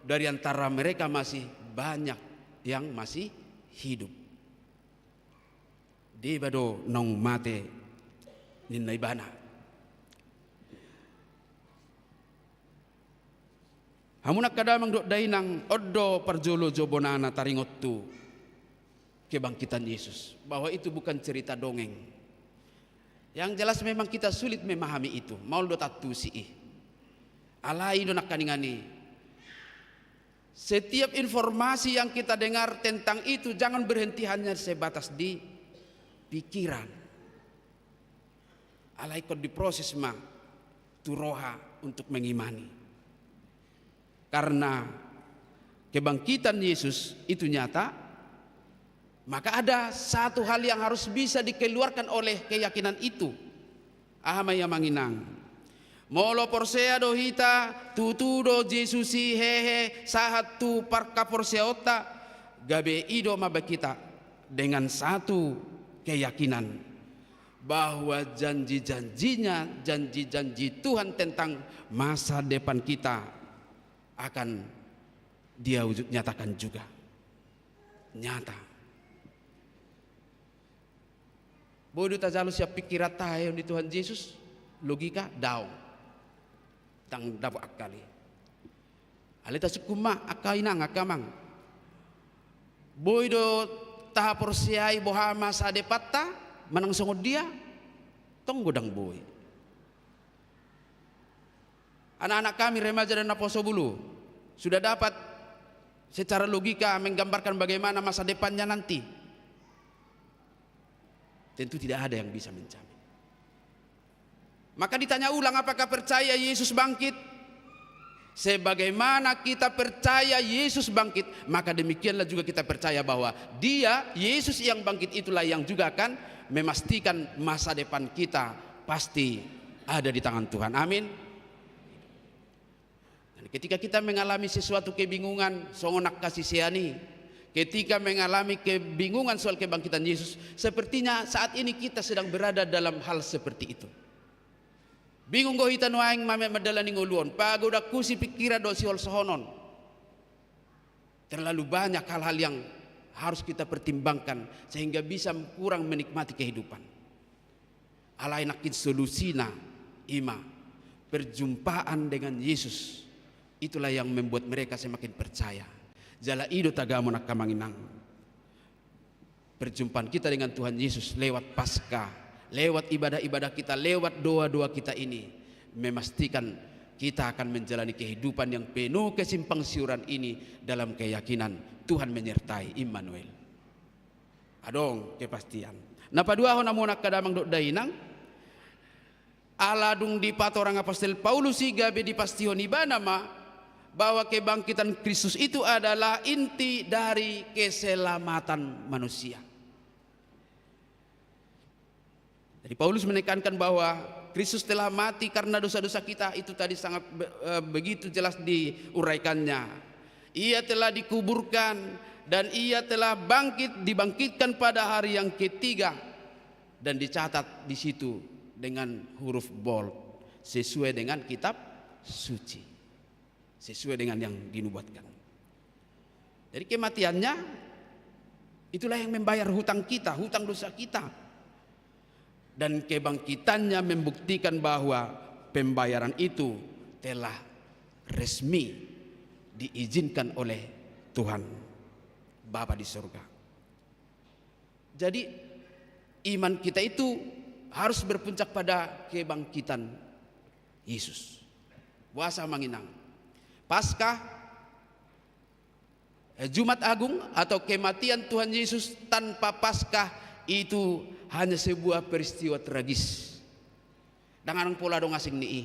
dari antara mereka masih banyak yang masih hidup. Deba do naung mate ninna ibana. Hamu angka damang dohot dainang, on do parjolo jo bonana taringot tu kebangkitan Yesus, bahwa itu bukan cerita dongeng. Yang jelas memang kita sulit memahami itu, maol do tantusi i. Alai do nangkaningan i, setiap informasi yang kita dengar tentang itu jangan berhenti hanya sebatas di pikiran. Alai ingkon diproses ma tu roha untuk mengimani. Karena kebangkitan Yesus itu nyata, maka ada satu hal yang harus bisa dikeluarkan oleh keyakinan itu. Aha ma i amang inang? Molo porsea do hita, tutu do Jesus i hehe sahat tu parhaporseaonta, gabe i do mambahen hita dengan satu keyakinan bahwa janji-janjinya, janji-janji Tuhan tentang masa depan kita akan Dia wujud nyatakan juga. Nyata. Boi do tajalo sian pikiranta haheheon ni Tuhan Jesus? Logika? Daong. Ndang dapot akal i. Alai tasungkun ma angka inang, angka amang. Boi do tahaporseai boha masa depanta manang songon dia? Tong godang boi. Anak-anak kami remaja dan naposobulu sudah dapat secara logika menggambarkan bagaimana masa depannya nanti? Tentu tidak ada yang bisa menjamin. Maka ditanya ulang, apakah percaya Yesus bangkit? Sebagaimana kita percaya Yesus bangkit, maka demikianlah juga kita percaya bahwa Dia, Yesus yang bangkit itulah yang juga akan memastikan masa depan kita pasti ada di tangan Tuhan. Amin. Dan ketika kita mengalami sesuatu kebingungan, songon angka sisean i, ketika mengalami kebingungan soal kebangkitan Yesus, sepertinya saat ini kita sedang berada dalam hal seperti itu. Bingung do hita nuaeng mame mandalani ngolu on, pagodangku sipingkiran dohot siholsohon on. Terlalu banyak hal-hal yang harus kita pertimbangkan sehingga bisa kurang menikmati kehidupan. Alai nangkin solusina i ma perjumpaan dengan Yesus. Itulah yang membuat mereka semakin percaya. Jala i do tagamon, angka amang inang. Perjumpaan kita dengan Tuhan Yesus lewat Paskah, lewat ibadah-ibadah kita, lewat doa-doa kita ini memastikan kita akan menjalani kehidupan yang penuh kesimpangsiuran ini dalam keyakinan Tuhan menyertai, Immanuel. Adong kepastian. Na paduahon, hamu angka damang dohot dainang, ala dung dipatorang apostel Paulus i, gabe dipastihon ibana ma bahwa kebangkitan Kristus itu adalah inti dari keselamatan manusia. Jadi Paulus menekankan bahwa Kristus telah mati karena dosa-dosa kita, itu tadi sangat be-, eh, begitu jelas diuraikannya. Ia telah dikuburkan dan Ia telah bangkit, dibangkitkan pada hari yang ketiga, dan dicatat di situ dengan huruf bold, sesuai dengan kitab suci, sesuai dengan yang dinubuatkan. Jadi kematiannya itulah yang membayar hutang kita, hutang dosa kita. Dan kebangkitannya membuktikan bahwa pembayaran itu telah resmi diizinkan oleh Tuhan Bapa di surga. Jadi, iman kita itu harus berpuncak pada kebangkitan Yesus. Boasa, amang inang? Paskah, eh, Jumat Agung atau kematian Tuhan Yesus tanpa Paskah itu hanya sebuah peristiwa tragis. Ndang adong pola adong asing ni i.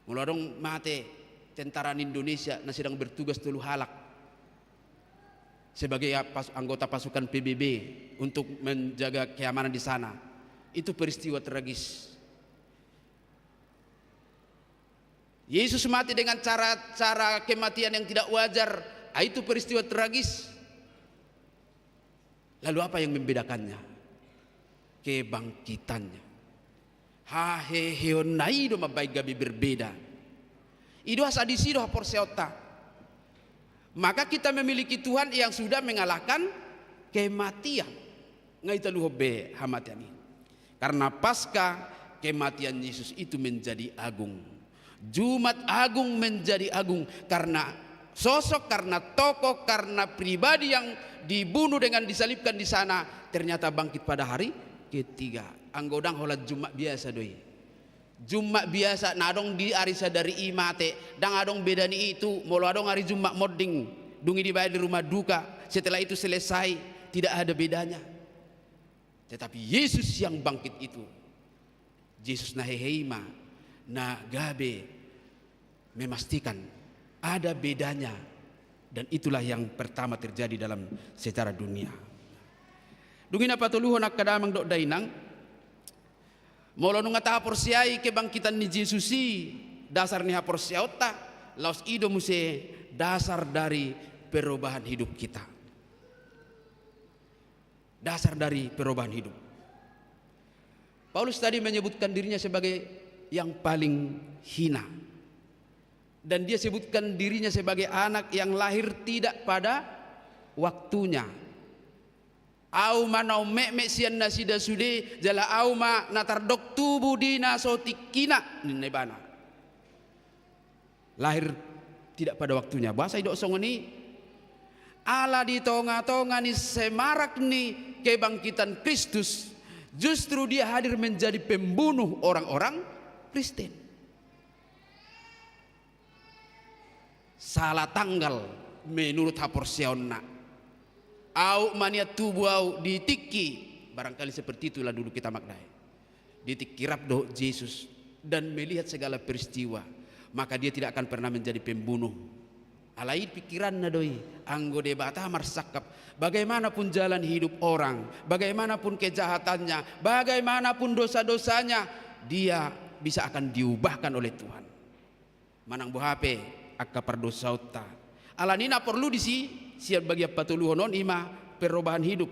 Molo adong mate tentara ni Indonesia na sedang bertugas tolu halak sebagai pas-, anggota pasukan P B B untuk menjaga keamanan di sana, itu peristiwa tragis. Yesus mati dengan cara, cara kematian yang tidak wajar, ah, itu peristiwa tragis. Lalu apa yang membedakannya? Kebangkitannya. Haheheonna i do mambaen gabe berbeda. I do asa disi do haporseaonta. Maka kita memiliki Tuhan yang sudah mengalahkan kematian. Nga i taluhon be hamatean i. Karena Paskah, kematian Yesus itu menjadi agung. Jumat Agung menjadi agung karena sosok, karena tokoh, karena pribadi yang dibunuh dengan disalibkan di sana, ternyata bangkit pada hari ketiga. Anggo ndang holan Jumat biasa do i. Jumat biasa na adong di ari sadari i mate, ndang adong beda ni i tu molo adong ari Jumat monding, dung i dibaen di rumah duka, setelah itu selesai, tidak ada bedanya. Tetapi Yesus yang bangkit itu, Yesus na hehe i ma na gabe memastikan ada bedanya, dan itulah yang pertama terjadi dalam sejarah dunia. Dung i na patoluhon, angka damang dohot dainang, molo nunga tahaporseai kebangkitan ni Jesus i dasar ni haporseaonta, laos i do muse dasar dari perubahan hidup kita. Dasar dari perubahan hidup. Paulus tadi menyebutkan dirinya sebagai yang paling hina. Dan dia sebutkan dirinya sebagai anak yang lahir tidak pada waktunya. Au ma na ummetmet sian nasida sude, jala au ma na tardok tubu di na so tingkina, ninna ibana. Lahir tidak pada waktunya. Boasa didok songon i? Ala di tonga-tonga ni semarak ni kebangkitan Kristus, justru dia hadir menjadi pembunuh orang-orang Kristen. Salah tanggal menurut haporseaonna. Au ma nian tubu au di tingki, barangkali seperti itulah dulu kita maknai. Di tingki rap dohot Jesus dan melihat segala peristiwa, maka dia tidak akan pernah menjadi pembunuh. Alai pikiranna do i, anggo Debata marsangkap, bagaimanapun jalan hidup orang, bagaimanapun kejahatannya, bagaimanapun dosa-dosanya, dia bisa akan diubahkan oleh Tuhan. Manang boha pe angka pardosaonta. Alani na porlu disi, sian bagian patoluhon on, i ma perubahan hidup.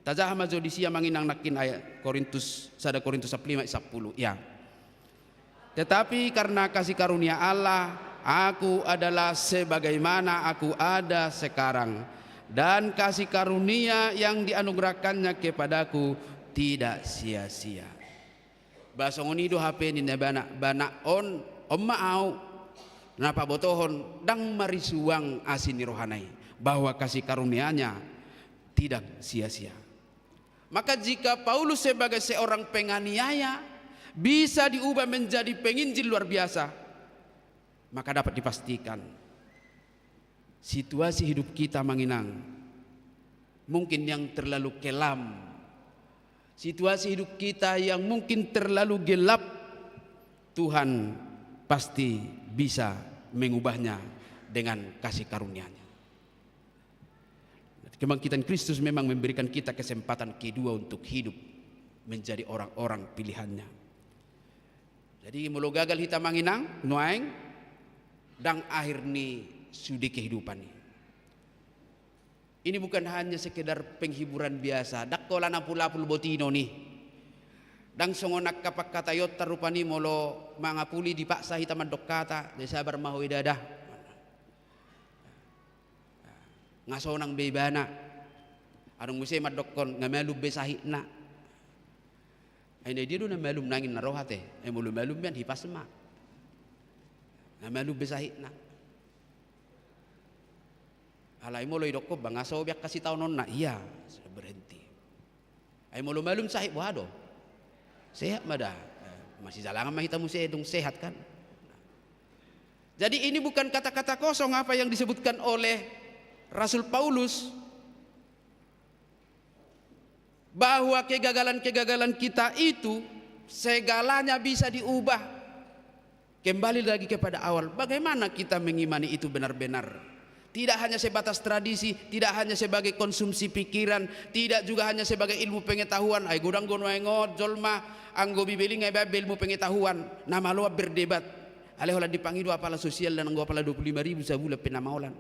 Tajaha ma jo disi amang inang nangkin ayat Korintus, sada Korintus sampulu lima ayat sampulu. Ya. Tetapi karena kasih karunia Allah, aku adalah sebagaimana aku ada sekarang, dan kasih karunia yang dianugerahkannya kepadaku tidak sia-sia. Ba songon i do hape ninna ibana, ba na on, on ma au, na pabotohon ndang marisuang asi ni rohana i, bahwa kasih karunia-Nya tidak sia-sia. Maka jika Paulus sebagai seorang penganiaya bisa diubah menjadi penginjil luar biasa, maka dapat dipastikan situasi hidup kita, amang inang, mungkin yang terlalu kelam, situasi hidup kita yang mungkin terlalu gelap, Tuhan pasti bisa mengubahnya dengan kasih karunia-Nya. Kebangkitan Kristus memang memberikan kita kesempatan kedua untuk hidup menjadi orang-orang pilihan-Nya. Jadi molo gagal hita, amang inang, nuaeng, ndang akhir ni sude kehidupan i. Ini bukan hanya sekedar penghiburan biasa, ndang holan apul-apul botino ni. Ndang songon angka pangkataionta rupani, molo mangapuli dipaksa hita mandok hata, jadi sabar ma ho i, Dada. Nga sonang be ibana. Adong muse mandokkon, nga malum be sahitna. Ai na dia do na malum nangkin na roha te. Ai molo malum be, hipas ma. Nga malum be sahitna. Alai molo didokkon, ba nga so be angka sitaononna, ia sudah berhenti. Ai molo malum sahit, boha do? Sehat ma da. Eh, masijalangan ma hita muse dung sehat, kan? Jadi ini bukan kata-kata kosong apa yang disebutkan oleh Rasul Paulus, bahwa kegagalan-kegagalan kita itu segalanya bisa diubah. Kembali lagi kepada awal, bagaimana kita mengimani itu benar-benar? Tidak hanya sebatas tradisi, tidak hanya sebagai konsumsi pikiran, tidak juga hanya sebagai ilmu pengetahuan. Ai godang do nuaeng on jolma, anggo Bibel i nga ibaen be ilmu pengetahuan, na maloan berdebat. Alai holan dipangido apala sosial, dan anggo apala dua puluh lima ribu sabulan pe na maol an.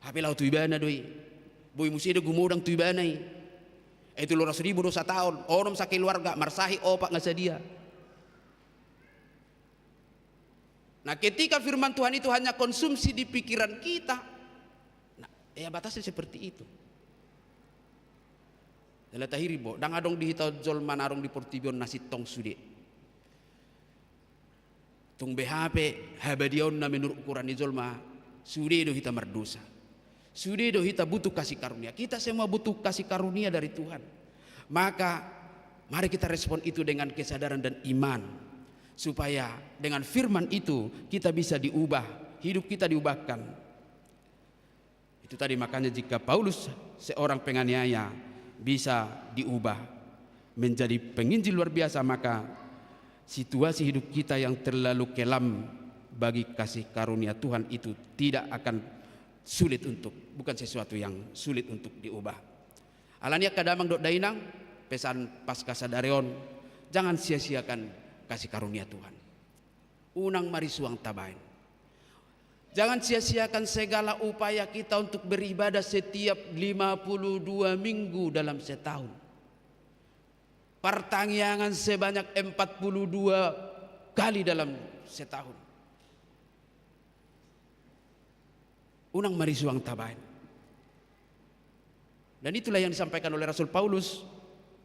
Hape laho tu ibana do i. Boi muse do gumodang tu ibana i. Ai tolu ratus ribu do sataon, onom sakeluarga, marsahit opat nga sadia. Nah, ketika firman Tuhan itu hanya konsumsi di pikiran kita, nah, ya batasnya seperti itu. Jala tahirim, bo, ndang adong di hita on jolma na adong di portibi on na sintong sude. Tung be hape habadiaonna menurut ukuran ni jolma, sude do hita mardosa. Sude do hita butuh kasih karunia. Kita semua butuh kasih karunia dari Tuhan. Maka, mari kita respon itu dengan kesadaran dan iman. Supaya dengan firman itu kita bisa diubah, hidup kita diubahkan. Itu tadi, makanya jika Paulus seorang penganiaya bisa diubah menjadi penginjil luar biasa, maka situasi hidup kita yang terlalu kelam bagi kasih karunia Tuhan itu tidak akan sulit untuk, bukan sesuatu yang sulit untuk diubah. Alani i angka damang dohot dainang, pesan Paskah sadari on, jangan sia-siakan kasih karunia Tuhan. Unang marisuang tabaen. Jangan sia-siakan segala upaya kita untuk beribadah setiap lima puluh dua minggu dalam setahun. Partangiangan sebanyak empat puluh dua kali dalam setahun. Unang marisuang tabaen. Dan itulah yang disampaikan oleh Rasul Paulus.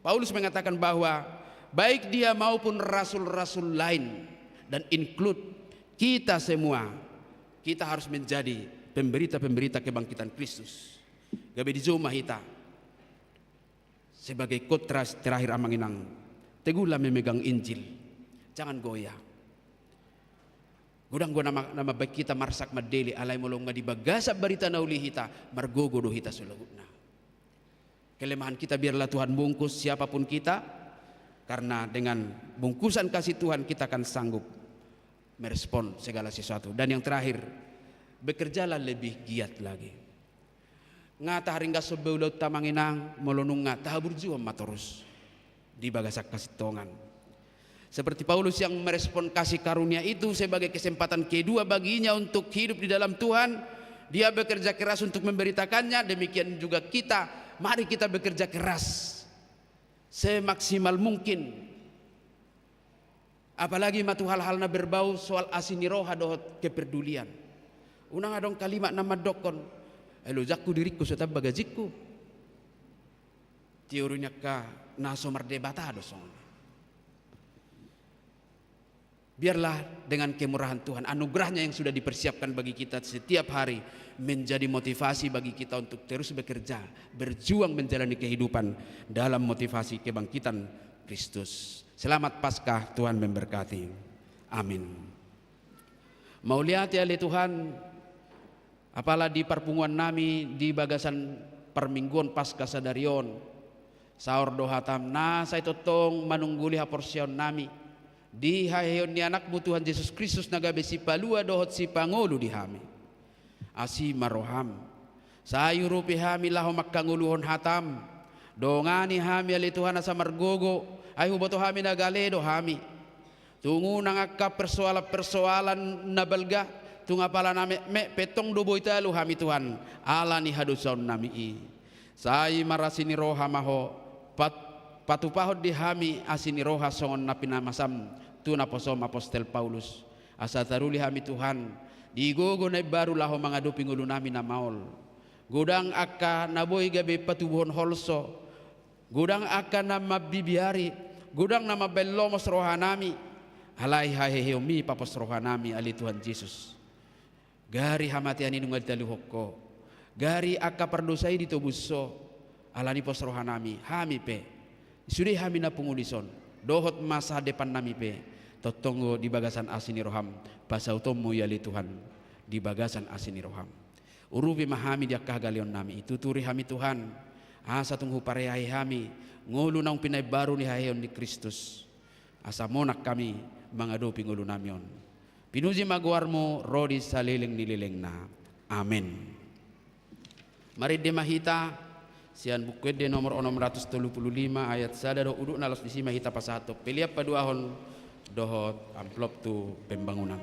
Paulus mengatakan bahwa baik dia maupun rasul-rasul lain, dan include kita semua, kita harus menjadi pemberita-pemberita kebangkitan Kristus. Gabe dijou ma hita sebagai khotbah terakhir, amang inang. Teguhlah memegang Injil, jangan goyah. Godang do na ma-, na mambahen hita marsak mandele, alai molo nunga di bagasan barita na uli hita, margogo do hita saluhutna. Kelemahan kita biarlah Tuhan bungkus, siapapun kita, karena dengan bungkusan kasih Tuhan kita akan sanggup merespon segala sesuatu. Dan yang terakhir, bekerjalah lebih giat lagi. Nga taharinggas be ulaonta, amang inang, molo nunga tahaburjuhon ma torus di bagasan hasintongan. Seperti Paulus yang merespon kasih karunia itu sebagai kesempatan kedua baginya untuk hidup di dalam Tuhan, dia bekerja keras untuk memberitakannya, demikian juga kita, mari kita bekerja keras semaksimal mungkin. Apalagi ma tu hal-hal na berbau soal asi ni roha dohot kepedulian. Unang adong kalimat na mandokkon, "Ai lojangku diringku so tamba gajingku." Teori ni angka na so mardebata do songon i. Biarlah dengan kemurahan Tuhan, anugerahnya yang sudah dipersiapkan bagi kita setiap hari, menjadi motivasi bagi kita untuk terus bekerja, berjuang menjalani kehidupan dalam motivasi kebangkitan Kristus. Selamat Paskah, Tuhan memberkati. Amin. Mauliate ale Tuhan, apala di parpunguan nami di bagasan parmingguon Paskah sadari on, saor do hatam na sai tongtong manungguli haporseaon nami di haheheon ni Anakmu Tuhan Jesus Kristus na gabe Sipalua dohot Sipangolu di hami. Asi ma roham, sai urupi hami laho mangkangoluhon hatam. Dongani hami ale Tuhan asa margogo, ai huboto hami na gale do hami. Tung unang angka persoalan-persoalan na balga, tung apala na metmet pe tong do boi talu hami Tuhan, ala ni hadosaon nami i. Sai marasi ni roha ma Ho, pat-, patupahon di hami asi ni roha songon na pinamasam tu naposom Apostel Paulus. Asa taruli hami Tuhan, di gogo na imbaru laho mangadopi ngolu nami na maol. Godang angka na boi gabe patubuhon holso, godang angka na mambibiari, godang na mambahen lomos roha nami, alai haheheonmi papos roha nami ale Tuhan Jesus. Gari hamatean i nunga ditaluhon Ho, gari angka pardosa i ditobus Ho, ala ni pos roha nami, hami pe, sude hami na pungu dison, dohot masa depan nami pe, tongtong do di bagasan asi ni roham, pasautonmu i ale Tuhan, di bagasan asi ni roham. Urupi ma hami di angka hagaleon nami i, tuturi hami Tuhan, asa tung huparehahi hami ngolu naung pinaimbaru ni haheheon ni Kristus. Asa monang hami mangadopi ngolu nami on. Pinuji ma goarmu ro di saleleng ni lelengna. Amen. Marende ma hita sian Buku Ende nomor onom ratus tolu pulu lima ayat sada dohot udutna, laos disi ma hita pasahathon pelean paduahon dohot amplop tu pembangunan.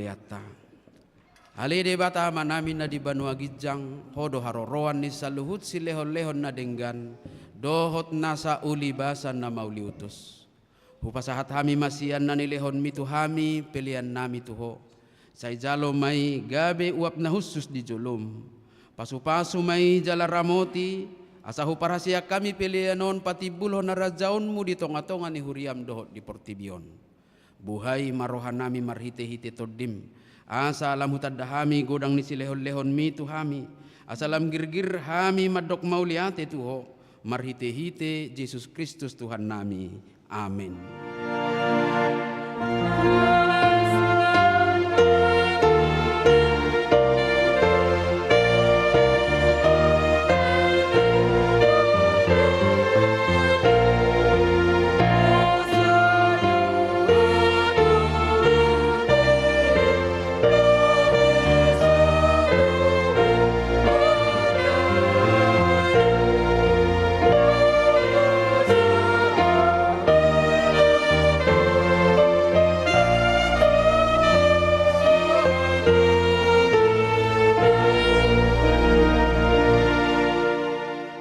Anta. Ale Debata Amanami na di banua ginjang, Ho do haroroan ni saluhut silehonlehon na denggan, dohot nasa uli basa na mauliutus. Hupasahat hami ma sian na nilehonMi tu hami peleannami tu Ho. Sai jalo ma i gabe uap na hushus di jolom. Pasupasu ma i jala ramoti, asa huparhaseang hami pelean on patimbulhon harajaonMu di tongatonga ni huriaM dohot di portibi on. Buhai ma rohanami marhitehite TondiM, asa lam hutanda hami godang ni silehonlehonMi tu hami, asa lam girgir hami mandok mauliate tu Ho, marhitehite Jesus Kristus Tuhannami. Amen.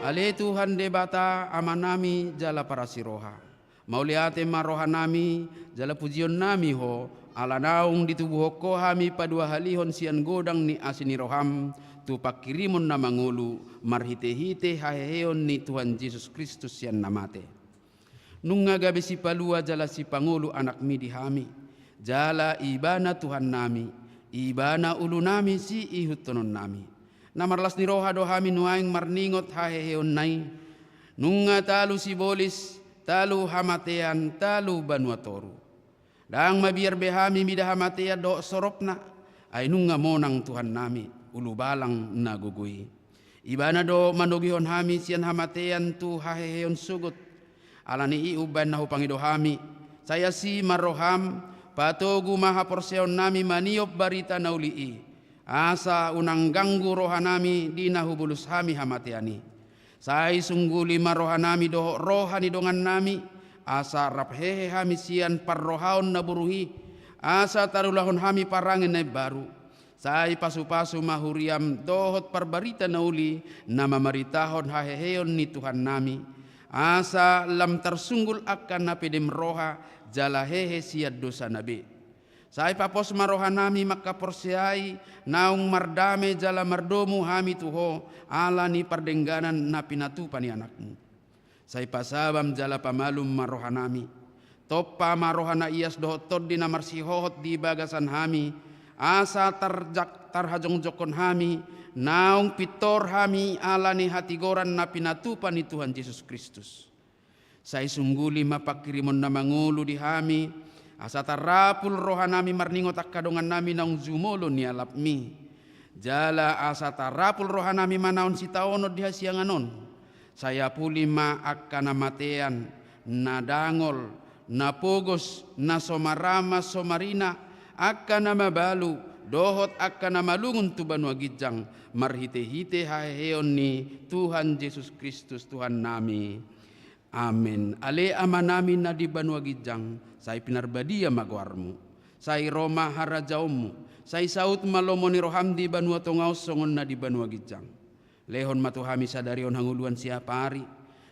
Ale Tuhan Debata, Amanami jala parasiroha. Mauliate ma rohanami, jala pujionnami Ho, ala naung ditubuhon Ho hami paduahalihon sian godang ni asi ni rohaM, tu pangkirimon na mangolu, marhitehite haheheon ni Tuhan Jesus Kristus sian na mate. Nunga gabe sipalua jala sipangolu AnakMi di hami, jala Ibana Tuhannami, Ibana ulunami siihuthononnami. Na marlas ni roha do hami nuaeng marningot haheheonna i, nunga talu sibolis, talu hamatean, talu banua toru. Ndang mabiar be hami mida hamatean dohot soropna, ai nunga monang Tuhannami, ulubalang na gogo i. Ibana do manogihon hami sian hamatean tu haheheon sogot. Ala ni i umbahen na hupangido hami, sai asi ma rohaM, patogu ma haporseaonnami maniop barita na uli i. Asa unang ganggu rohanami di na hubolus hami hamatean i. Sai sungguli ma rohanami dohot roha ni dongannami, asa rap hehe hami sian parrohaon na boru i, asa tarulahon hami parange na imbaru. Sai pasupasu ma huriaM dohot parbarita na uli na mamaritahon haheheon ni Tuhannami, asa lam tarsunggul angka na pedem roha jala hehe sian dosana be. Sai papos ma rohanami mangkaporseai naung mardame jala mardomu hami tu Ho ala ni pardengganan na pinatupa ni AnakMu. Sai pasabam jala pamalum ma rohanami. Tompa ma roha na ias dohot tondi na marsihohot di bagasan hami, asa tarjak-, tarhajongjongkon hami, naung pintor hami ala ni hatigoran na pinatupa ni Tuhan Jesus Kristus. Sai sungguli ma pangkirimon na mangolu di hami, asa tarapul rohanami marningot angka dongannami naung jumolo nialapmi. Jala asa tarapul rohanami manaon sitaonon di hasiangan on. Sai apuli ma angka na matean, na dangol, na pogos, na so marama, so marina, angka na mabalu, dohot angka na malungun tu banua ginjang, marhitehite haheheon ni Tuhan Jesus Kristus Tuhannami. Amen. Ale Amanami na di banua ginjang, sai pinarbadia ma goarmu. Sai ro ma harajaonmu. Sai saut ma lomo ni roham di banua tonga on songon na di banua ginjang. Lehon ma tu hami sadari on hangoluan siapari.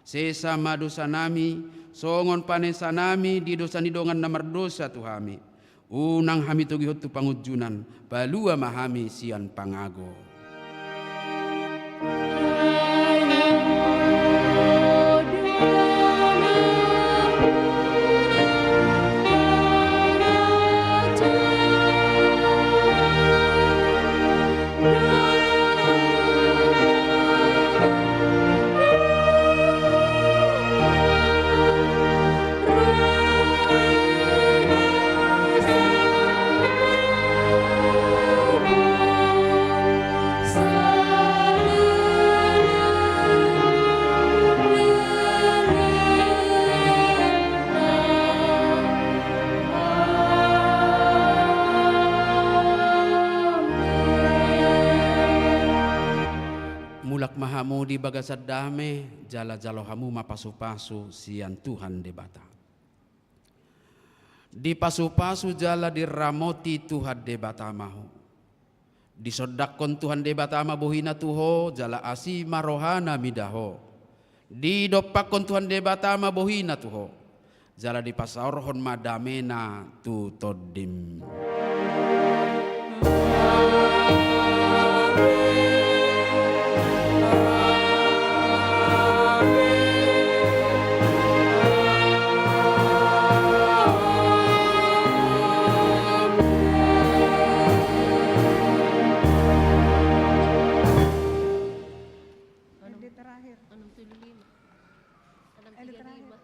Sesa ma dosanami, songon panesanami di dosa ni dongan na mardosa tu hami. Unang hami togihon tu pangunjunan, palua ma hami sian pangago. Mulak ma hamu di bagasan dame, jala jalo hamu ma pasupasu sian Tuhan Debata. Dipasupasu jala diramoti Tuhan Debata ma ho. Disondangkon Tuhan Debata ma bohina tu ho, jala asi ma rohana mida ho. Didompakkon Tuhan Debata ma bohina tu ho, jala dipasaorhon ma damena tu tondim. Yang di terakhir. Enam tujuh lima. Enam tiga lima.